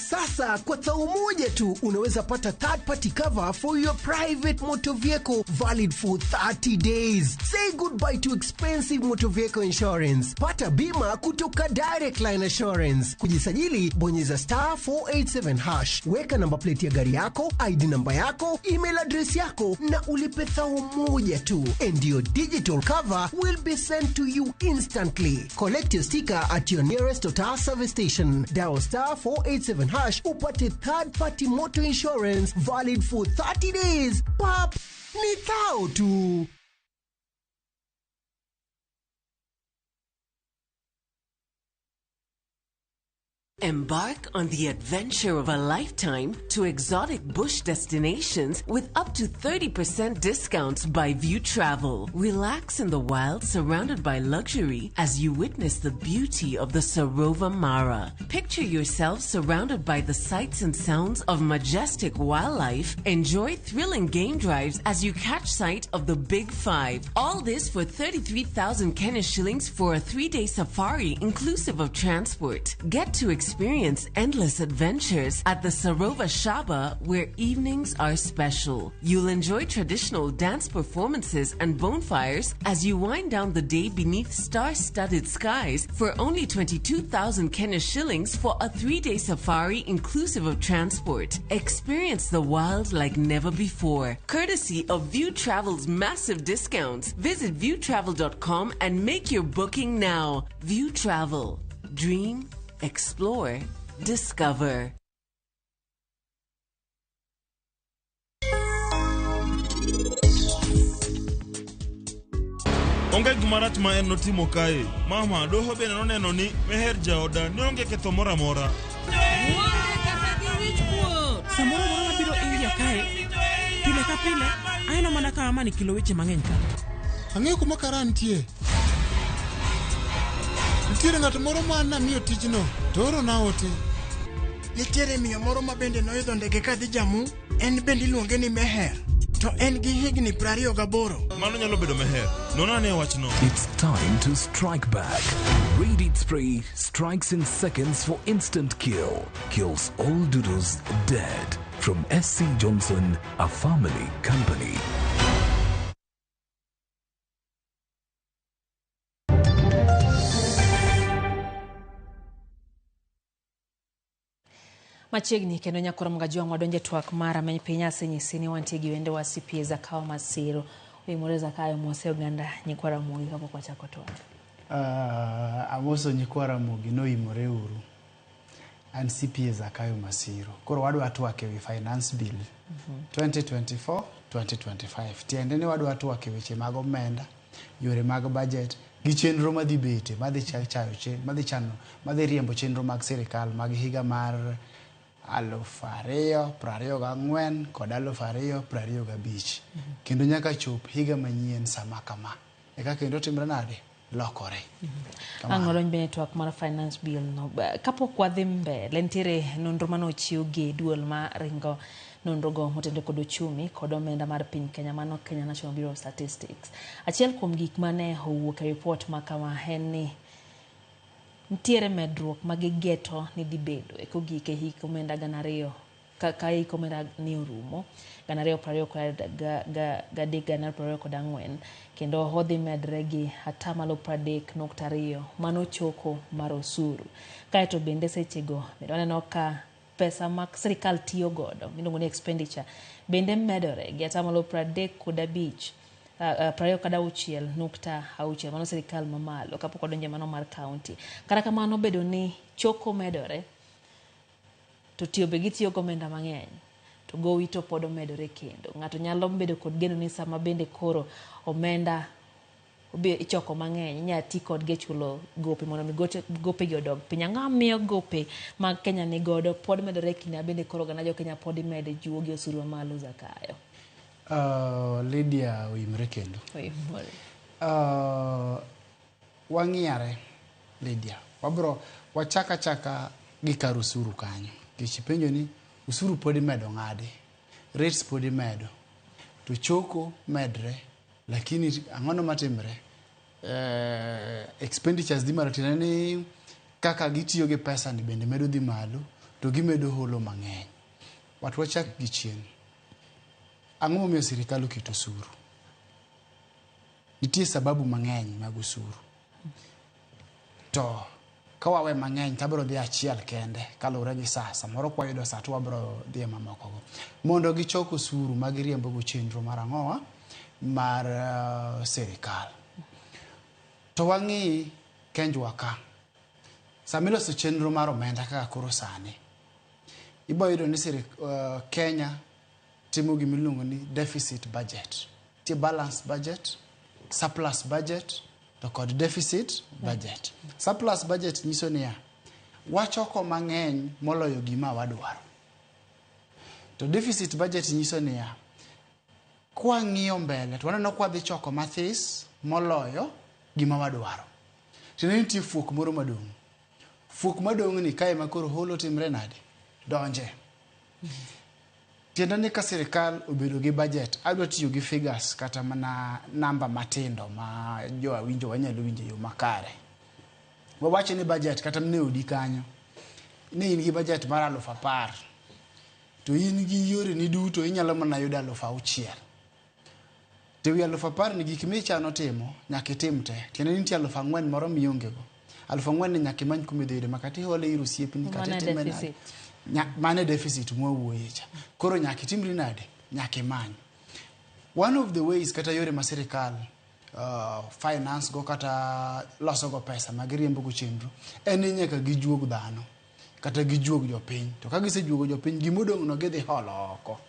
Sasa kwa thao moja tu unaweza pata third party cover for your private motor vehicle valid for 30 days. Say goodbye to expensive motor vehicle insurance. Pata bima kutoka Direct Line Assurance. Kujisajili, bonyeza star 487 hash, weka namba plate ya gari yako, ID namba yako, email address yako na ulipe thao moja tu, and your digital cover will be sent to you instantly. Collect your sticker at your nearest Total service station. Dial star 487 hash upate third party motor insurance valid for 30 days. Pap, ni thao tu. Embark on the adventure of a lifetime to exotic bush destinations with up to 30% discounts by View Travel. Relax in the wild surrounded by luxury as you witness the beauty of the Sarova Mara. Picture yourself surrounded by the sights and sounds of majestic wildlife. Enjoy thrilling game drives as you catch sight of the Big Five. All this for 33,000 Kenya shillings for a 3-day safari inclusive of transport. Get to experience endless adventures at the Sarova Shaba, where evenings are special. You'll enjoy traditional dance performances and bonfires as you wind down the day beneath star-studded skies for only 22,000 Kenya shillings for a 3-day safari inclusive of transport. Experience the wild like never before, courtesy of View Travel's massive discounts. Visit viewtravel.com and make your booking now. View Travel. Dream, explore, discover. Onge gima rach ma en notimo kae. Mama, doho bende noneno ni Meher jaoda ne onge ketho moro amora. Samoro amora mabiro India kae, pile ka pile, aneno mana ka Amani kelo weche mang'eny ka. Ang'eyo kuma kara nitie. Nitiere ng'at moro ma namiyo tijno to oorona ote. Nitiere miyo moro ma bende noidho ndege kadhi Jammu, en bende iluonge ni Meher, to en gi higni 28. Mano nyalo bedo Meher. Non ane wachno. It's time to strike back. Raid Spray strikes in seconds for instant kill. Kills all doodles dead. From SC Johnson, a family company. Machiegni kendo nyakoro mga wadonje twak mara meny piny asenyisi ni wantie gi wende wa CPA Zakayo Masiro. Oimore Zakayo mose oganda nyikwa Ramogi kapok wachako twak. Amoso nyikwa Ramogi noimore uru. An CPA Zakayo Masiro. Koro wadwa twak ewi finance bill 2024 2025. Tiende ni wadwa twak e weche mag omenda, yore mag budget gi chenro madhi bete, madhi chayo madhi chano, madhi riembo chenro mag sirikal mag higa mar 2024 kod 2025. Kendo nyaka chop higa manyien sama kama. Eka kendo timre nade? Lokore. Ang' olony bende twak mar finance bill no. Kapok wadhi mbele, nitiere nonro mane ochiw gi duol ma ringo nonro go motenore kod uchumi kod omenda mar piny Kenya, mano Kenya National Bureau of Statistics. Achiel kuom gik mane owuok e report ma kama en ni nitiere medruok ma gigeto ni dhi bedo e kogik e hik omenda 2000 ka hik omenda ni orumo 2023 2024, kendo odhi medre gi 30.2 mano choko mar osuru. Kaeto bende sechego bende waneno ka pesa mag sirikal tiyo godo miluongo ni expenditure bende medore gi 35 26.6, mano sirikal mamalo kapok odonje mano mar county. Kata kamano bedo ni choko medore to tiyo be gitiyo gi omenda mang'eny to gowi to pod omedore kendo. Ng'ato nyalo bedo kod geno ni sama bende koro omenda ichoko mang'eny inyalo ti kodgi e chulo gope mondo mi gopegi odog piny. Ang'o miyo gope mag Kenya ni godo pod medore kinde bende koro oganda jo Kenya pod imede jiwo gi osuru mamalo Zakayo? Lydia oimre kendo. Oimore. Wang'iyare Lydia. Wabro wachaka chaka gi kar osuru kanyo. Nikech ipenjo ni osuru pod imedo ng'adi, rates pod imedo, to choko medre, lakini ang'ono matimre? Expenditures dhi malo, tiende ni kaka gitiyo gi pesa ni bende medo dhi malo, to gimedo holo mang'eny. But wachak gi chien. Ang'o momiyo sirikal oketo osuru? Nitie sababu mang'eny mag osuru. To ka wawe mang'eny to abiro dhi achiel kende kaluwore gi sa. Samoro kwayudo sa to wabiro dhi e mamoko go. Mondo gichok osuru ma giriembo go chenro mar ang'owa mar sirikal. To wang'i Kenjwa ka. Sama iloso chenro mar omenda kaka koro sani, ibo yudo ni Kenya timo gima iluongo ni deficit budget. Nitie balance budget, surplus budget, to kod deficit budget. Surplus budget nyiso niya, wachoko mang'eny moloyo gima wadwaro. To deficit budget nyiso niya, kwang'iyo mbele to waneno kwa dhi choko mathis moloyo gima wadwaro. Tiende ni nitie fuok moro madong'. Fuok madong' ni kae ma koro holo timre nade? Donje. Tiende ni ka sirikal obedo gi budget, adwa tiyo gi figures kata mana namba matindo ma jo awinjo wanyalo winjo e yo makare. Wawach ni budget kata mana e odi kanyo, ni in gi budget mar 10,000, to in gi yoreni duto inyalo mana yudo 6,000. To ewi 10,000 ni gik michano timo nyaka itim te. Tiende ni nitie 4,000 moro mionge go. 4,000 ni nyaka imany kuma idhi yude ma kata ihole ir osiepni kata Mano e itime nade. deficit. Mano e deficit mwawuoye cha. Koro nyaka itimri nade? Nyaka imany. One of the ways kata yore ma sirikal finance go kata loso go pesa ma giriembo go chenro en ni nyaka gijuog dhano kata gijuog jopiny. To ka gisejuogo jopiny, gimodong' no gidhi holo oko.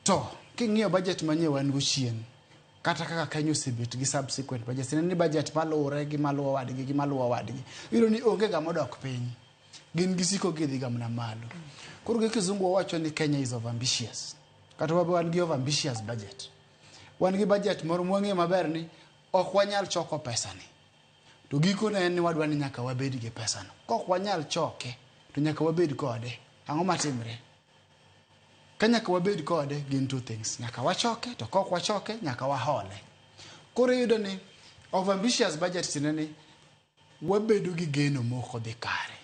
To king'iyo budget manyie wan go chien, kata kaka Kenya osebet gi subsequent budgets, ni budget maluwore gi maluwo wadgi gi maluwo wadgi, iyudo ni onge ga modok piny. Gin gisiko gidhi ga mana malo. Koro gi kizungu wawacho ni Kenya is over ambitious. Kata wan gi over ambitious budget. Wan gi budget moro mwang'eyo maber ni ok wanyal choko pesani. To gikone en ni wadwa ni nyaka wabed gi pesano. Kok wanyal choke, to nyaka wabed kode. Ang'o matimre? Ka nyaka wabed kode gin two things. Nyaka wachoke, to kok wachoke, nyaka wahole. Koro iyudo ni over ambitious budget tiende ni wabedo gi geno mok odhi kare.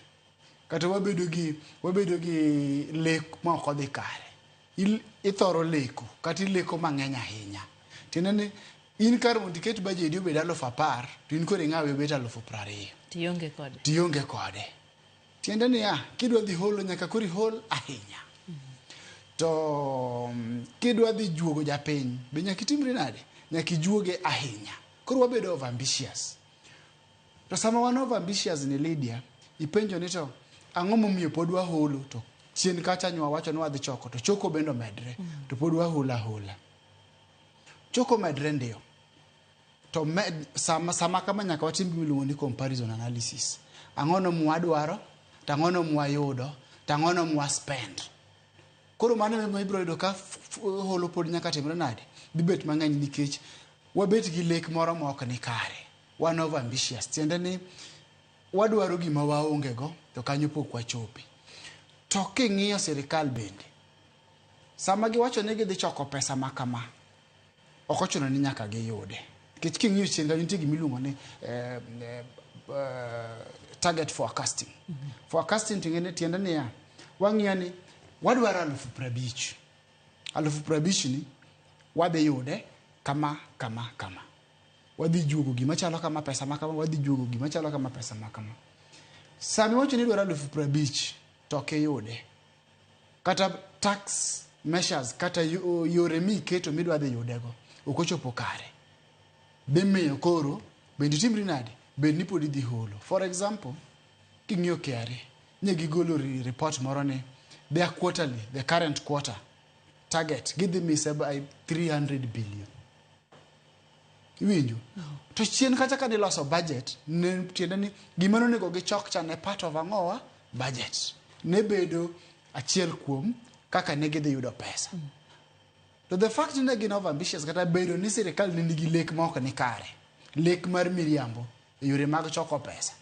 Kata wabedo gi lek ma ok odhi kare. Ithoro leko, kata ileko mang'eny ahinya. Tiende ni in kar mondo iket budget obed 10,000, to in koro ing'awe obet 20,000. Tionge kode. Tionge kode. Tiende niya, kidwa dhi holo nyaka koro ihol ahinya. To kidwa dhi juogo japiny, be nyaka itimri nade? Nyaka ijuoge ahinya. Koro wabedo over ambitious. To sama wan over ambitious ni Lydia, ipenjo ni to ang'o momiyo pod waholo to chien kacha nywa wacho ni wadhi choko to choko bende omedre to pod waholo ahola. Choko medre ndio. To sama kama nyaka watim gima iluongo ni comparison analysis. Ang'o no mwadwaro, to ang'o no mwayudo, to ang'o no mwa spend. Koro mano ema ibiro yudo ka holo pod nyaka timre nade? Dhi bet mang'eny nikech wabet gi lek moro ma ok ni kare. Wan over ambitious. Tiende ni wadwaro gima waonge go to kanyo pok wachope. To king'iyo sirikal bende, sama giwacho ni gidhi choko pesa ma kama, ok ochuno ni nyaka giyude. Nikech king'iyo chien kanyo nitie gima iluongo ni target forecasting. Forecasting tiende niya, wang'iyo ni wadwaro 50,000. 50,000 ni wadhi yude kama, kama, kama. Wadhi juogo gima chalo kama pesa ma kama, wadhi juogo gima chalo kama pesa ma kama. Sama iwacho ni idwaro 50,000 to ok iyude. Kata tax measures, kata yore miketo midwa dhi yudego, ok ochopo kare. Dhi miyo koro, bende itimri nade? Bed ni pod idhi holo. For example, king'iyo KRA, ne gigolo report moro ni their quarterly, the current quarter target, gidhi mise by 300 billion. Iwinjo? To chien kacha ka niloso budget, ne tiende ni gima nonego gichok cha ne part of ang'owa? Budget. Ne bedo achiel kuom kaka ne gidhi yudo pesa. To the fact ni ne gin over ambitious kata bedo ni sirikal ne nigi lek ma ok ni kare, lek mar miriambo e yore mag choko pesa.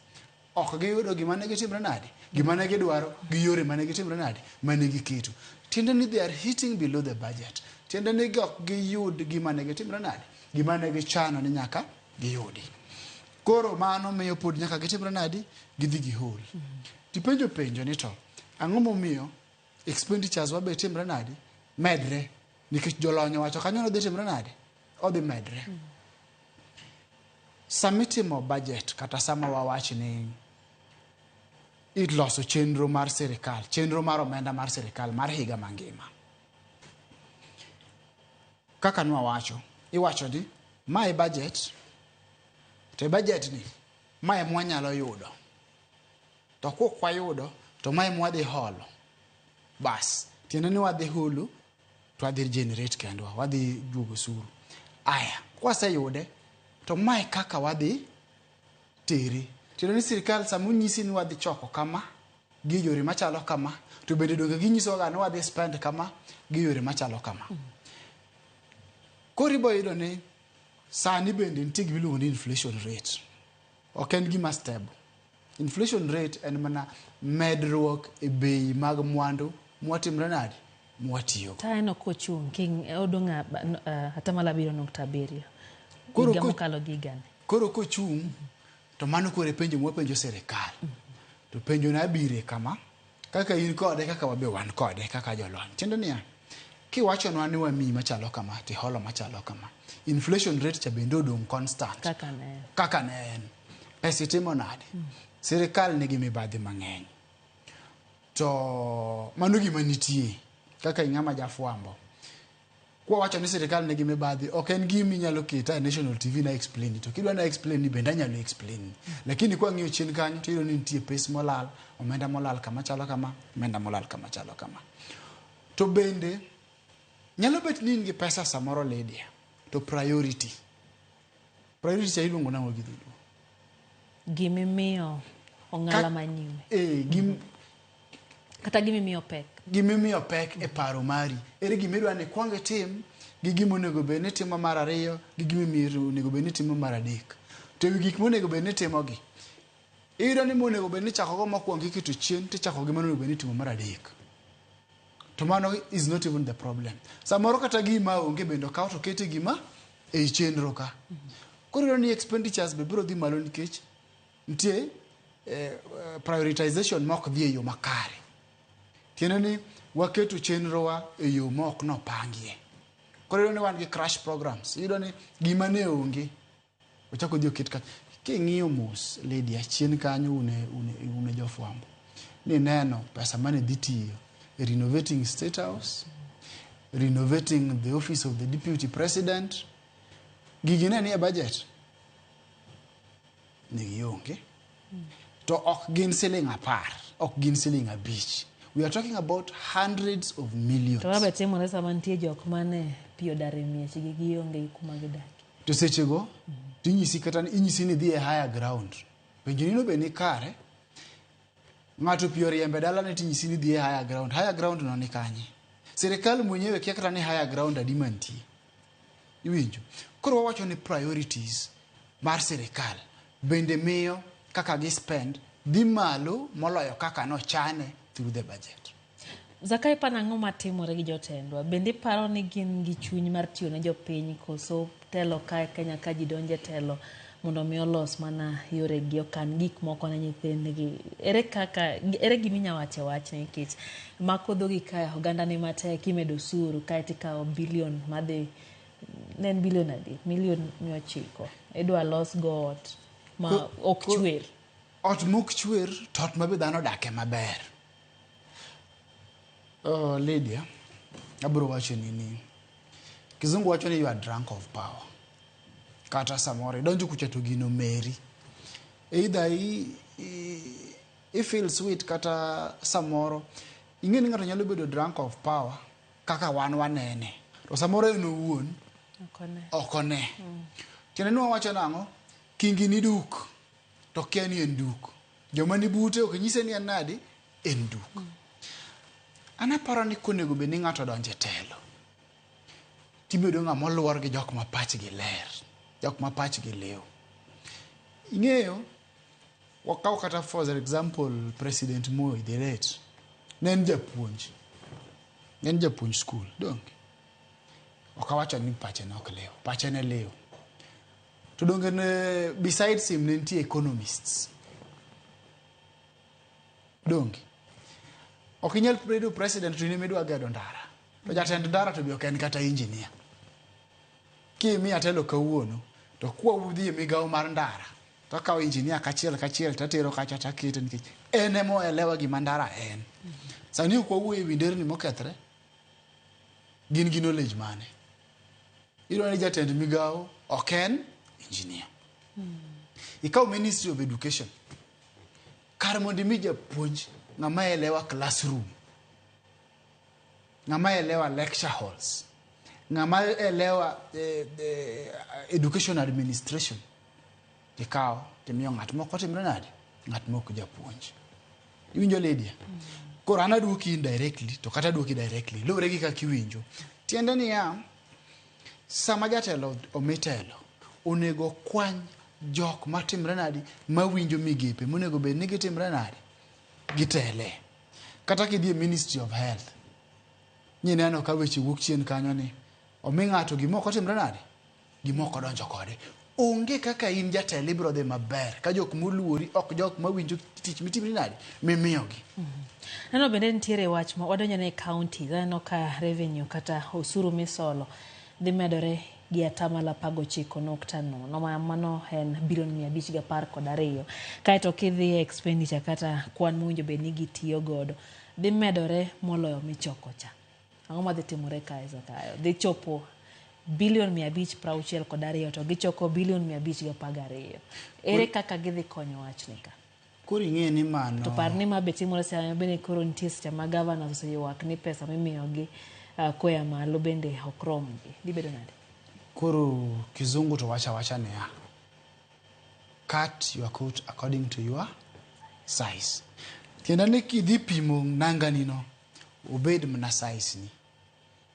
Ok giyudo gima ne gitimre nade? Gima ne gidwaro gi yore mane gitimre nade? Mane giketo. Tiende ni they are hitting below the budget. Tiende ni ok giyud gima ne gitimre nade? Gima ne gichano ni nyaka giyudi. Koro mano miyo pod nyaka gitimre nadi? Gidhi gihol. Tipenjo penjo ni to ang'o momiyo expenditures wabe timre nadi? Medre. Nikech jolony owacho kanyo nodhi timre nade? Odhi medre. Sama itimo budget kata sama wawach ni iloso chenro mar sirikal, chenro mar omenda mar sirikal mar higa mangima. Kaka nwawacho, iwacho ni mae budget, to e budget ni mae mwanyalo yudo. To kok wayudo, to mae mwadhi holo. Bas, tiende ni wadhi holo, to wadhi generate kendwa, wadhi juogo osuru. Aya, kwaseyude, to mae kaka wadhi tere. Tiende ni sirikal sama onyisi ni wadhi choko kama, gi yore machalo kama, to bende donge ginyisowa ni wadhi spend kama, gi yore machalo kama. Koro ibo yudo ni sani bende nitie gima iluongo ni inflation rate. Ok en gima stable. Inflation rate en mana medruok e bei mag mwandu mwatimre nade? Mwatiyogo. Tayano kochung' king odong' 7.7. Koro Higa mokalo gi higani. Koro kochung' to mano koro e penjo mwapenjo sirikal. To penjo na bire kama, kaka in kode kaka wabe wan kode kaka jolony. Tiende niya, kiwachonwa ni wamiyi machalo kama, tiholo machalo kama. Inflation rate cha bende odong' constant. Kaka ne. Kaka ne en. Pesa itimo nade? Sirikal nigi mibadhi mang'eny. To mano gima nitie kaka ing'ama jafwambo. Kwawacho ni sirikal nigi mibadhi, ok en gima inyalo keta e national TV na explain. To kidwa na explain ni bende anyalo explain. Lakini kwang'iyo chien kanyo to iyudo ni nitie pes molal, omenda molal kama chalo kama, omenda molal kama chalo kama. To bende nyalo bet ni in gi pesa samoro Lydia, to priority. Priority cha iluongo nang'o gi dholuo? Gimimiyo ong'ala manyime. Kata gimimiyo pek. Gimimiyo pek e paro mari. Ere gima idwa ni ikwong itim, gi gima onego bed ni itimo mar ariyo, gi gima onego bed ni itimo mar adek. To ewi gik monego bed ni itimogi, iyudo ni monego bed ni ichakogo mokwongo iketo chien, tichako gi monego bed ni itimo mar adek. To mano is not even the problem. Samoro kata gima onge bende okaw to kete gima ei chenro ka. Koro iyudo ni expenditures be biro dhi malo nikech nitie prioritization ma ok dhi e yo makare. Tiende ni waketo chenrowa e yo ma ok nopangie. Koro iyudo ni wan gi crash programs. Iyudo ni gima ne onge ochako odhi oket ka. King'iyo mos Lydia chien kanyo une jofwambo. Ni neno pesa mane dhi tiyo e renovating State House, renovating the office of the deputy president. Gigi ne nie budget. Ne gionge. To ok gin siling 10, ok gin siling 5. We are talking about hundreds of millions. To wabe timore sama nitie jok mane pi odar e miechgi gionge gi kuma gidakie. To sechego tinyisi kata inyisi ni idhi e higher ground. Penjo ni no be ni kare. Ng'ato pi oriembe dalane tinyisi ni idhi e higher ground. Higher ground no ni kanye? Sirikal mwenyewe kia kata ni higher ground adi mantie. Iwinjo? Koro wawacho ni priorities mar sirikal bende miyo kaka gi spend dhi malo moloyo kaka nochane through the budget. Zakayo, iparo ang'o matimore gi jotendwa? Bende iparo ni gin gi chuny mar tiyo ne jopiny koso telo ka Kenya ka ji donje telo mondo mi olos mana yoregi okan gik moko ne nyithindgi? Ere kaka ere gima inyalo wacho e wachni nikech mako dhogi ka oganda ni matek imedo osuru kaeto ikawo bilion madhi ne en bilion adi? Milion 900 idwa los go ot ma ok chwer. Ot mok chwer to ot ma be dhano odake maber. Lydia, abiro wacho ni kizungu wacho ni you are drunk of power. Kata samoro idonjo kucha to gino meri. Either i feel sweet kata samoro ing'e ni ng'ato nyalo bedo drunk of power kaka wan wanene. To samoro en owuon ok one. Tiende ni wawacho nang'o? Kingi ni duk to kia ni en duk. Joma ni bute ok nyise ni en nadi? En duk. An aparo ni konego bed ni ng'ato odonjo e telo, tibedo ng'ama oluor gi jok ma pachgi ler, jok ma pachgi liw. Ing'eyo, wakaw kata for example President Moi the late, ne en japuonj. Ne en japuonj skul, donge? Ok awacho ni pache ne ok liw, pache ne liw. To donge ne besides him ne nitie economists. Donge. Ok inyal bedo president to in ema idwa gedo ndara. To jatend ndara to be ok en kata engineer. Kimiya telo kawuono to kwa udhi e migawo mar ndara to akawo engineer kachiel kachiel tatero kacha takete nikech en ema oelewa gima ndara en. Sani ok wawuoyo ewi nderni mokethre. Gin gi knowledge mane? Iyudo ni jatend migawo ok en engineer. Ikawo Ministry of Education. Kar mondo imi japuonj ng'ama elewa classroom, ng'ama elewa lecture halls, ng'ama elewa education administration, tikawo timiyo ng'at moko timre nade? Ng'at mok japuonj. Iwinjo Lydia? Koro an aduoki indirectly to kata aduoki directly luwore gi kaka iwinjo. Tiende niya, sama jatelo omi telo, onego kwany jok matimre nadi mawinjo migepe monego bed ni gitimre nade gitele. Kata kidhi e Ministry of Health, nyineno ka weche wuok chien kanyo ni omi ng'ato gima ok otimre nade gima ok odonjo kode. Onge kaka in jatelo ibiro dhi maber ka jok moluori ok jok mawinjo tich mitimri nade mimiyogi. Neno bende nitiere wach ma wadonjo ne county aneno ka revenue kata osuru misolo dhi medore gi atamalo 19.0 mano en bilion 512. Kaeto kidhi e expenditure kata kwan mowinjo bed ni gitiyo godo dhi medore moloyo michoko cha. Ang'o madhi timore kae Zakayo? Dhi chopo bilion 562 to gichoko bilion 512. Ere kaka gidhi konyo wachni ka? Koro ing'e ni mano To par ni ma be timore sama bende koro nitie seche ma governors oseywak ni pesa mimiyogi koa malo bende ok romgi. Dhi bedo nade? Koro kizungu to wacho awacha niya, cut your coat according to your size. Tiende ni kidhi pimo nangani no, obed mana size ni.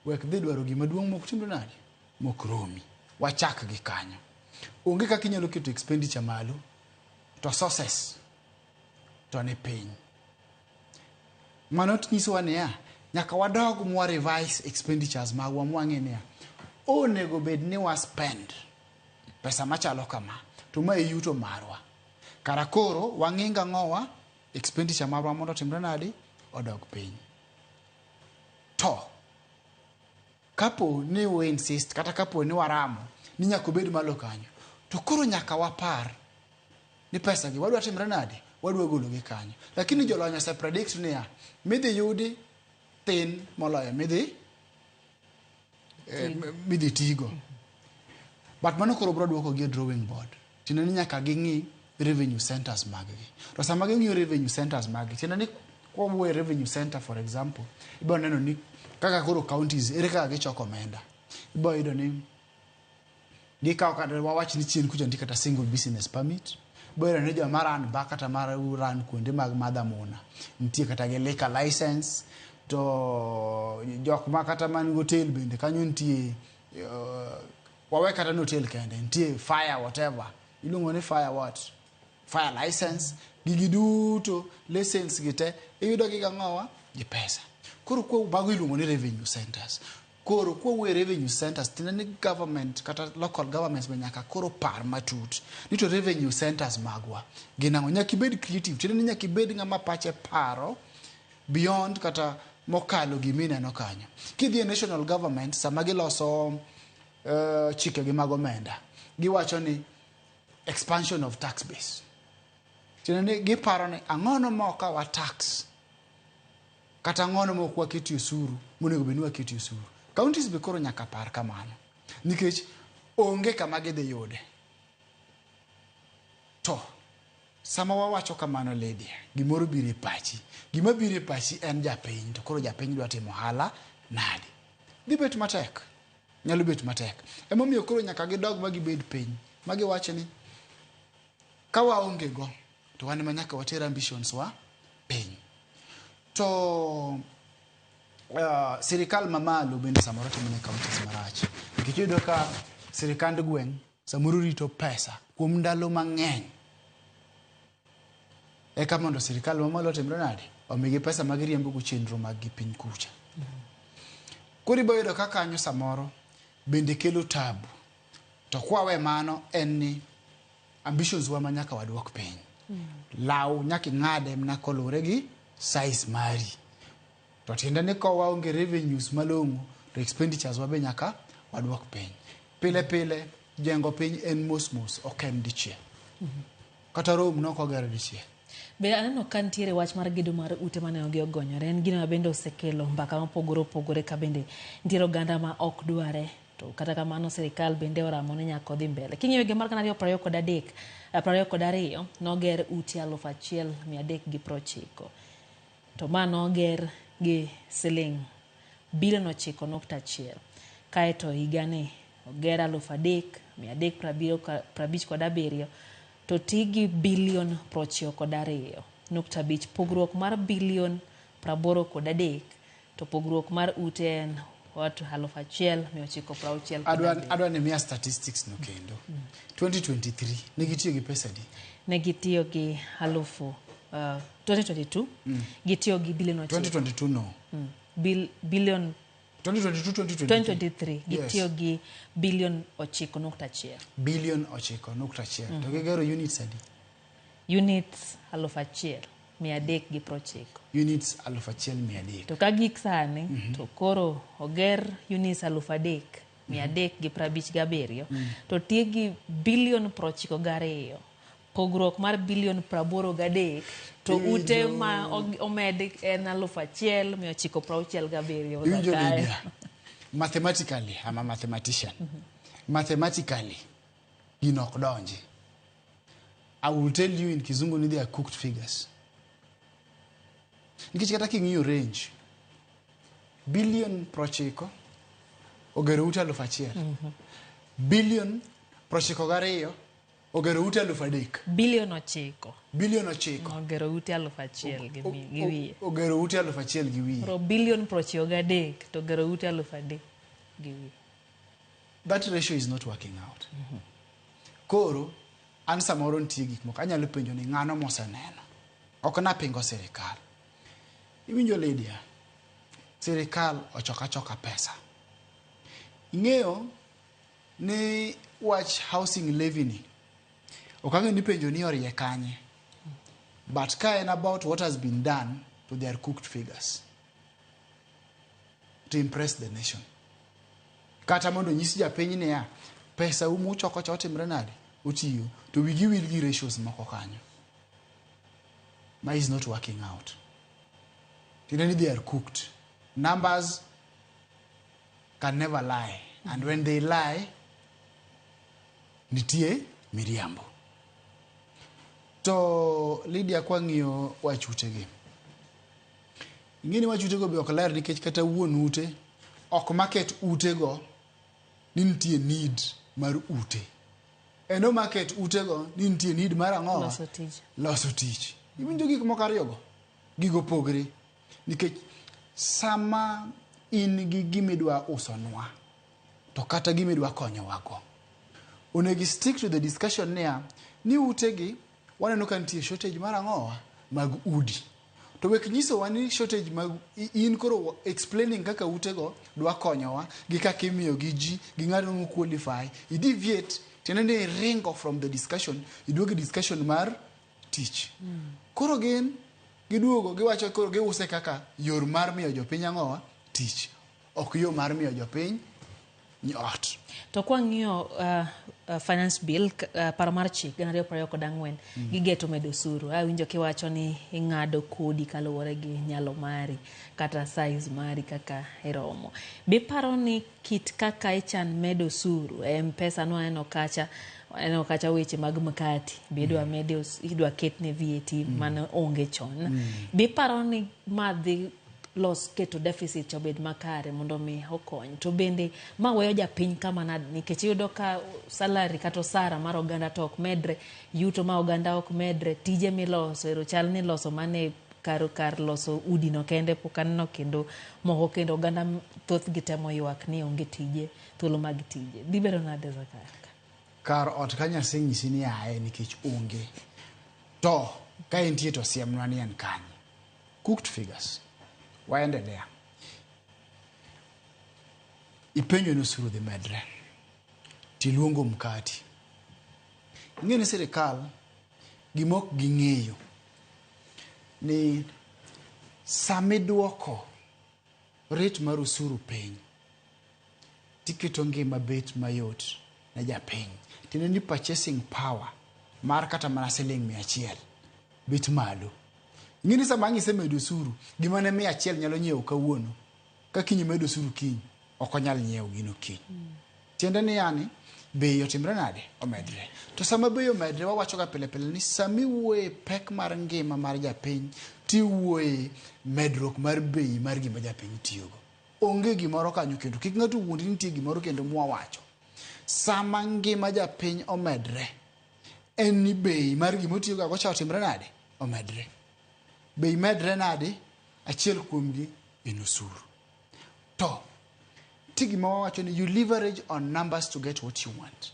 Wek dhi dwaro gima duong' mok timre nade? Mok romi. Wachak gi kanyo. Onge kaka inyalo keto expenditure malo to sources to ni piny. Mano nyisowa niya, nyaka wadog mwa revise expenditures magwa mwang'e niya, onego bed ni wa spend pesa machalo kama to ma e yuto marwa. Kara koro wang'ing ang'owa expenditure marwa mondo otimre nade? Odog piny. To kapo ni we insist kata kapo ni waramo ni nyaka obed malo kanyo to koro nyaka wapar ni pesa gi wadwa timre nade? Wadwa golo gi kanyo. Lakini jolony ose predict niya, midhi yudi thin moloyo midhi tigo. But mano koro bro duoko gi e drawing board. Tiende ni nyaka ging'i revenue centers mag gi. To sama ging'iyo revenue centers mag gi, tiende ni kwawuoyo e revenue center for example, ibiro neno ni kaka koro counties ere kaka gichoko omenda. Ibiro yudo ni gikawo kata wawach ni chien kucha nitie kata single business permit. Ibiro yudo ni joma run bar kata ma run kuonde mag madho amuna nitie kata gi liquor license to jok ma kata man gi hotel bende kanyo nitie wawe kata ni hotel kende nitie fire whatever iluongo ni fire what fire license gigi duto license gi te iyudo gi gang'owa gi pesa koro kwa mago iluongo ni revenue centers koro kwawuoyo e revenue centers tiende ni government kata local governments be nyaka koro par matut ni to revenue centers magwa gin ang'o nyaka ibed creative tiende ni nyaka ibed ng'ama pache paro beyond kata mokalo gimineno kanyo kidhi e national government sama giloso chikegi mag omenda giwacho ni expansion of tax base tiende ni giparo ni ang'ono ma ok wa tax kata ang'ono ma ok waketie osuru monego bed ni waketie osuru counties be koro nyaka par kamano nikech onge kama gidhi yude to sama wawacho kamano Lydia gimoro biro e pachi gima biro e pachi en japiny to koro japiny dwa timo ohala nade dhi bet matek nyalo bet matek emomiyo koro nyaka gidog ma gibed piny ma giwach ni ka waonge go to wan ema nyaka water ambitions wa piny to sirikal mamalo bende samoro timo ne counties marach nikech iyudo ka sirikand gweng' samoro rito pesa kuom ndalo mang'eny eka mondo sirikal mamalo otimre nade omigi pesa ma giriembo go chenro mag gi piny kucha koro ibo yudo ka kanyo samoro bende kelo tabu to To kwawe mano en ni ambitions wa ma nyaka waduok piny. Law nyaka ing'ade mana koluwore gi size mari. To tiende ni ka waonge revenues malong'o to expenditures wa be nyaka waduok piny. Pile pile jengo piny en mos mos ok en dichiel. Kata Rome ne ok oger dichiel. Be aneno ka nitiere wach mar gedo mar ute mane ogi ogonyore. En gino ma bende osekelo mbaka mopogore opogore ka bende nitiere oganda ma ok dware. To kata kamano sirikal bende oramo ni nyaka odhi mbele. King'iyo higa mar 2023, 22 noger ute 1390. To ma noger gi siling bilion 9.1. Kaeto higani oger 3357 to ti gi bilion 92.5. Pogruok mar bilion 83 to pogruok mar ute en watu 1960. Adwa ni miya statistics no kendo. 2023 ne gitiyo gi pesa di? Ne gitiyo gi 2022 gitiyo gi bilion 9. 2022 no. Bilion 2022 2023. 2023 gitiyo gi bilion 9.1. Bilion 9.1. To gigero units adi? Units 1390. Units 1300. To ka gik sani to koro oger units 3357 to ti gi bilion 92. Pogruok mar bilion 83 to ute ma omed en 1967. Iwinjo Lydia, mathematically, I'm a mathematician. Mathematically, gino ok donji. I will tell you in Kizungu ni they are cooked figures. Nikech kata king'iyo range, bilion 90 ogero ute 1000. Bilion 92 ogero ute 3000. Bilion 9. Bilion 9. Ogero ute 1000 gi wiye. Ogero ute 1000 gi wiye. Koro bilion 93 to ogero ute 3000 gi wiye. That ratio is not working out. Koro, an samoro nitie gik moko anyalo penjo ni ng'ano moseneno. Ok napingo sirikal. Iwinjo Lydia, sirikal ochoko achoka pesa. Ing'eyo ni wach housing levy ni, ok ang'eyo ni penjo ni orie kanye. But ka en about what has been done to their cooked figures to impress the nation. Kata mondo nyis japiny niya, pesa u muchoko cha otimre nade? Otiyo. To wigi wil gi ratios moko kanyo. Ma is not working out. Tiende ni they are cooked. Numbers can never lie. And when they lie, nitie miriambo. To Lydia kwang'iyo wach utegi. Ing'e ni wach utego be ok ler nikech kata wuon ute ok market utego ni nitie need mar ute. En o market utego ni nitie need mar ang'o? Loso tich. Loso tich. Iwinjo gik moko ariyogo? Gigo pogre. Nikech sama in gi gimidwa usonwa, to kata gimidwa konyowago, onego stick to the discussion niya, ni utegi waneno ka nitie shortage mar ang'owa mag udi. To wek nyisowa ni shortage mag in koro explaining kaka utego dwa konyowa gi kaka imiyo gi ji gi ng'ato mo qualify, i deviate tiende ni iringo from the discussion, iduogo e discussion mar tich. Koro gin giduogo giwacho koro giuse kaka yor mar miyo jopiny ang'owa tich, ok yo mar miyo jopiny ot. To kwang'iyo finance bill paro mar chik 2024 gigeto medo osuru. Awinjo kiwacho ni ing'ado kodi kaluwore gi nyalo mari kata size mari kaka iromo. Be iparo ni kit kaka ichan medo osuru e M-Pesa no aneno kacha weche mag mkati be idwa mede idwa ketne VAT mane onge chon. Be iparo ni ma dhi los keto deficit obed makare mondo mi okony? To bende ma weyo japiny kama nade? Nikech iyudo ka salary kata osara mar oganda to ok medre, yuto ma oganda ok medre, tije miloso ero chal ni loso mane kar loso udi no kende pok aneno kendo moko kendo oganda thothgi temo ywak ni onge tije, thuolo mag tije. Dhi bedo nade Zakayo? Kar ot ka Nyasaye nyisi ni aye nikech onge. To ka entie to siemnwa ni en kanye. Cooked figures. Waendelea. Ipenjo ni osuru dhi medre. Tiluongo mkati. Ing'e ni sirikal gima ok ging'eyo ni samiduoko rate mar osuru piny tiketo ngima bet mayot ne japiny. Tiende ni purchasing power mar kata mana siling 100 bet malo. Ing'e ni sama ang' isemedo osuru, gima ne 100 nyalo nyiewo kawuono, ka kiny imedo osuru kiny, ok onyal nyiewo gino kiny. Tiende ni yani, bei otimre nade? Omedre. To sama bei omedre, wawacho ga pile pile ni sama iwuoye pek mar ngima mar japiny, tiwuoye medruok mar bei mar gima japiny tiyogo. Onge gimoro kanyo kendo. Kik ng'ato wuondi ni nitie gimoro kendo mwawacho. Sama ngima japiny omedre, en ni bei mar gima otiyogo go cha otimre nade? Omedre. Bei medre nade? Achiel kuomgi en osuru. To ti gima wawacho ni you leverage on numbers to get what you want,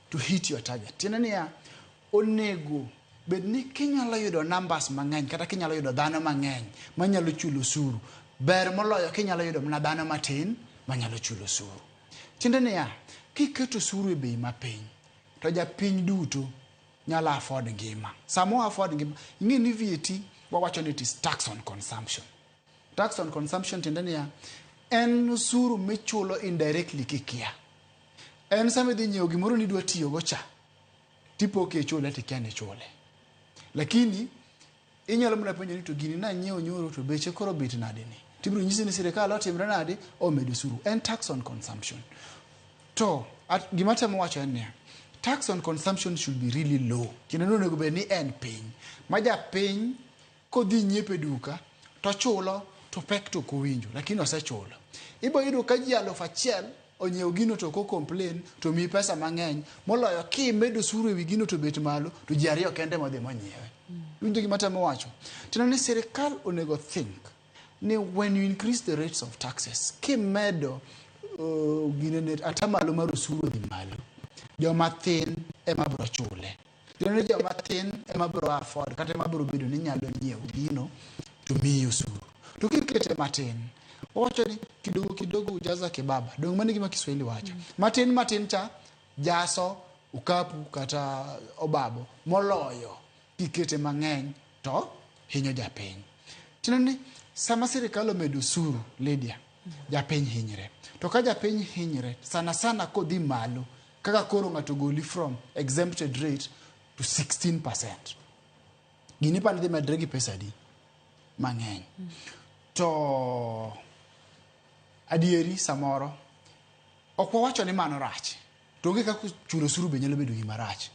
to hit your target. Tiende niya, onego bed ni kinyalo yudo numbers mang'eny kata kinyalo yudo dhano mang'eny manyalo chulo osuru, ber moloyo kinyalo yudo mana dhano matin manyalo chulo osuru. Tiende niya, kiketo osuru e bei mapiny, to japiny duto nyalo afford ngima. Sama o afford ngima, ing'e ni VAT wawacho ni it is tax on consumption. Tax on consumption tiende niya, en osuru michulo indirectly kikia. En sama idhi nyiewo gimoro nidwa tiyogo cha, tipo kichule tikia ni ichule. Lakini inyalo mana penjo ni to gini nanyiewo nyoro to beche koro bet nade ni? Tibiro nyisi ni sirikal otimre nade? Omedo osuru. En tax on consumption. To gima temo wacho en niya, tax on consumption should be really low. Tiende ni onego bed ni en piny. Ma japiny kodhi nyiepo e duka to chulo to pek to ok owinjo, lakini osechulo. Ibo yudo ka ji 1000 onyiewo gino to ok o complain to miyi pesa mang'eny moloyo kimedo osuru ewi gino to bet malo to ji ariyo kende modhi monyiewe. Iwinjo gima temo wacho? Tiende ni sirikal onego think ni when you increase the rates of taxes, kimedo ginene atamalo mar osuru odhi malo, joma thin ema biro chule. Tiende ni joma thin ema biro afford kata ema biro bedo ni nyalo nyiewo gino to miyi osuru. To kikete matin, owacho ni kidogo kidogo hujaza kibaba. Dong' mano e gima Kiswahili wacho. Matin matin cha jaso okapu kata obabo moloyo kikete mang'eny to hinyo japiny. Tiende ni sama sirikal omedo osuru, Lydia, japiny hinyre. To ka japiny hinyre, sana sana kodhi malo, kaka koro ng'ato goli from exempted rate to 16%. Gini ipani dhi medre gi pesa adi? Mang'eny. To adieri samoro ok wawacho ni mano rach. To onge kaka chulo osuru be nyalo bedo gima rach.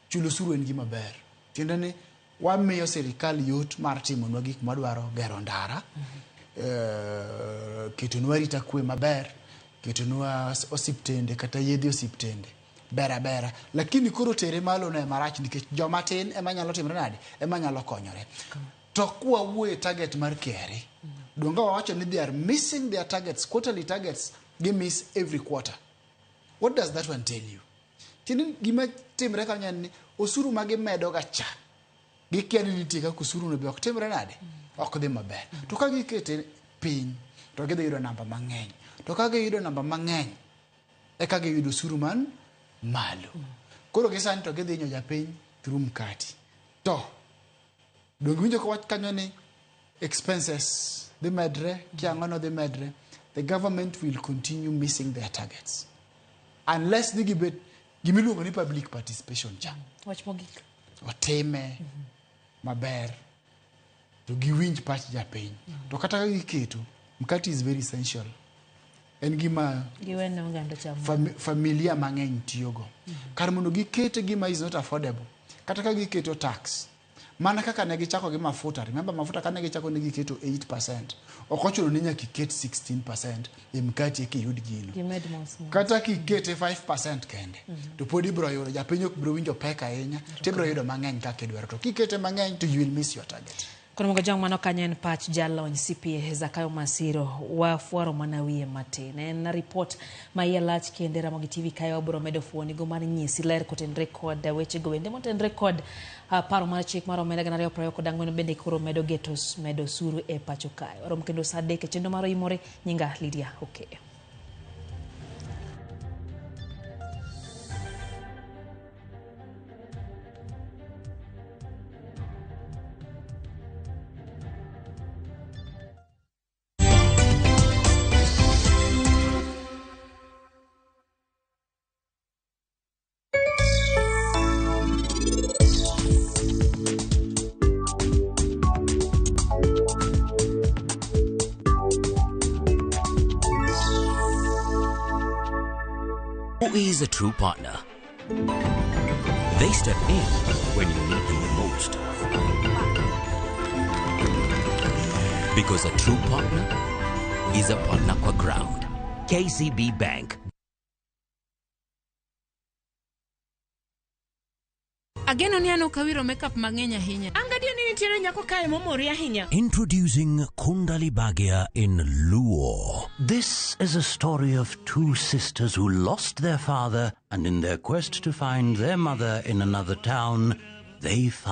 Chulo osuru en gima ber. Tiende ni wamiyo sirikal yot mar timonwa gik mwadwaro, gero ndara, ketonwa arita kwe maber, ketonwa osiptende kata yedhe osiptende. Ber abera. Lakini koro tere malo no ema rach nikech joma tin ema nyalo timre nade? Ema nyalo konyore. To kwawuoye target mar KRA, donge wawacho ni they are missing their targets, quarterly targets, gi miss every quarter. What does that one tell you? Tiende gima timre kanyo en ni osuru ma gimedo ga cha, gikia ni nitie kaka osuru no be ok timre nade? Ok dhi maber. To ka gikete piny, to gidhi yudo namba mang'eny. To ka giyudo namba mang'eny, eka giyudo osuru man malo. Koro gi sani to gidhi hinyo japiny through mkati. To donge iwinjo kowach kanyo ni expenses dhi medre, kia ang'ono dhi medre. The government will continue missing their targets unless ni gibet gimiluongo ni public participation cha Wach mogik. otime maber to giwinj pach japiny. To kata ka giketo, mkati is very essential. En gima Giwene oganda cham. Familia mang'eny tiyogo. Kar mondo gikete gima is not affordable, kata ka giketo tax, mana kaka ne gichako gi mafuta, remember mafuta kane gichako ne giketo 8%, ok ochuno ni nyaka iket 16% e mkati eka iyud gino. Gimed mos mos. Kata kikete 5% kende, to pod ibiro yudo, japiny ok biro winjo pek ahinya, tibiro yudo mang'eny kaka idwaro. To kikete mang'eny to you will miss your target. Kono mogo jong mano kanyo en pach jalony CPA Zakayo Masiro wafwaro mana wiye matin. En report ma iye lach kende Ramogi TV kae wabiro medo fuonigo mar nyisi ler kotenre kod wechego bende motenre kod paro mar chik mar omenda 2024 bende koro medo geto medo osuru e pacho kae. Warom kendo saa 3 e chenro mar Oimore. Nyinga Lydia Okeyo. Who is a true partner? They step in when you need them the most. Because a true partner is a partner kwa ground. KCB Bank. Ageno ni an ok awiro makeup mang'eny ahinya. An gadier ni nitiere nyako kae momori ahinya. Introducing Kundali Bhagya in Luo. This is a story of two sisters who lost their father, and in their quest to find their mother in another town, they found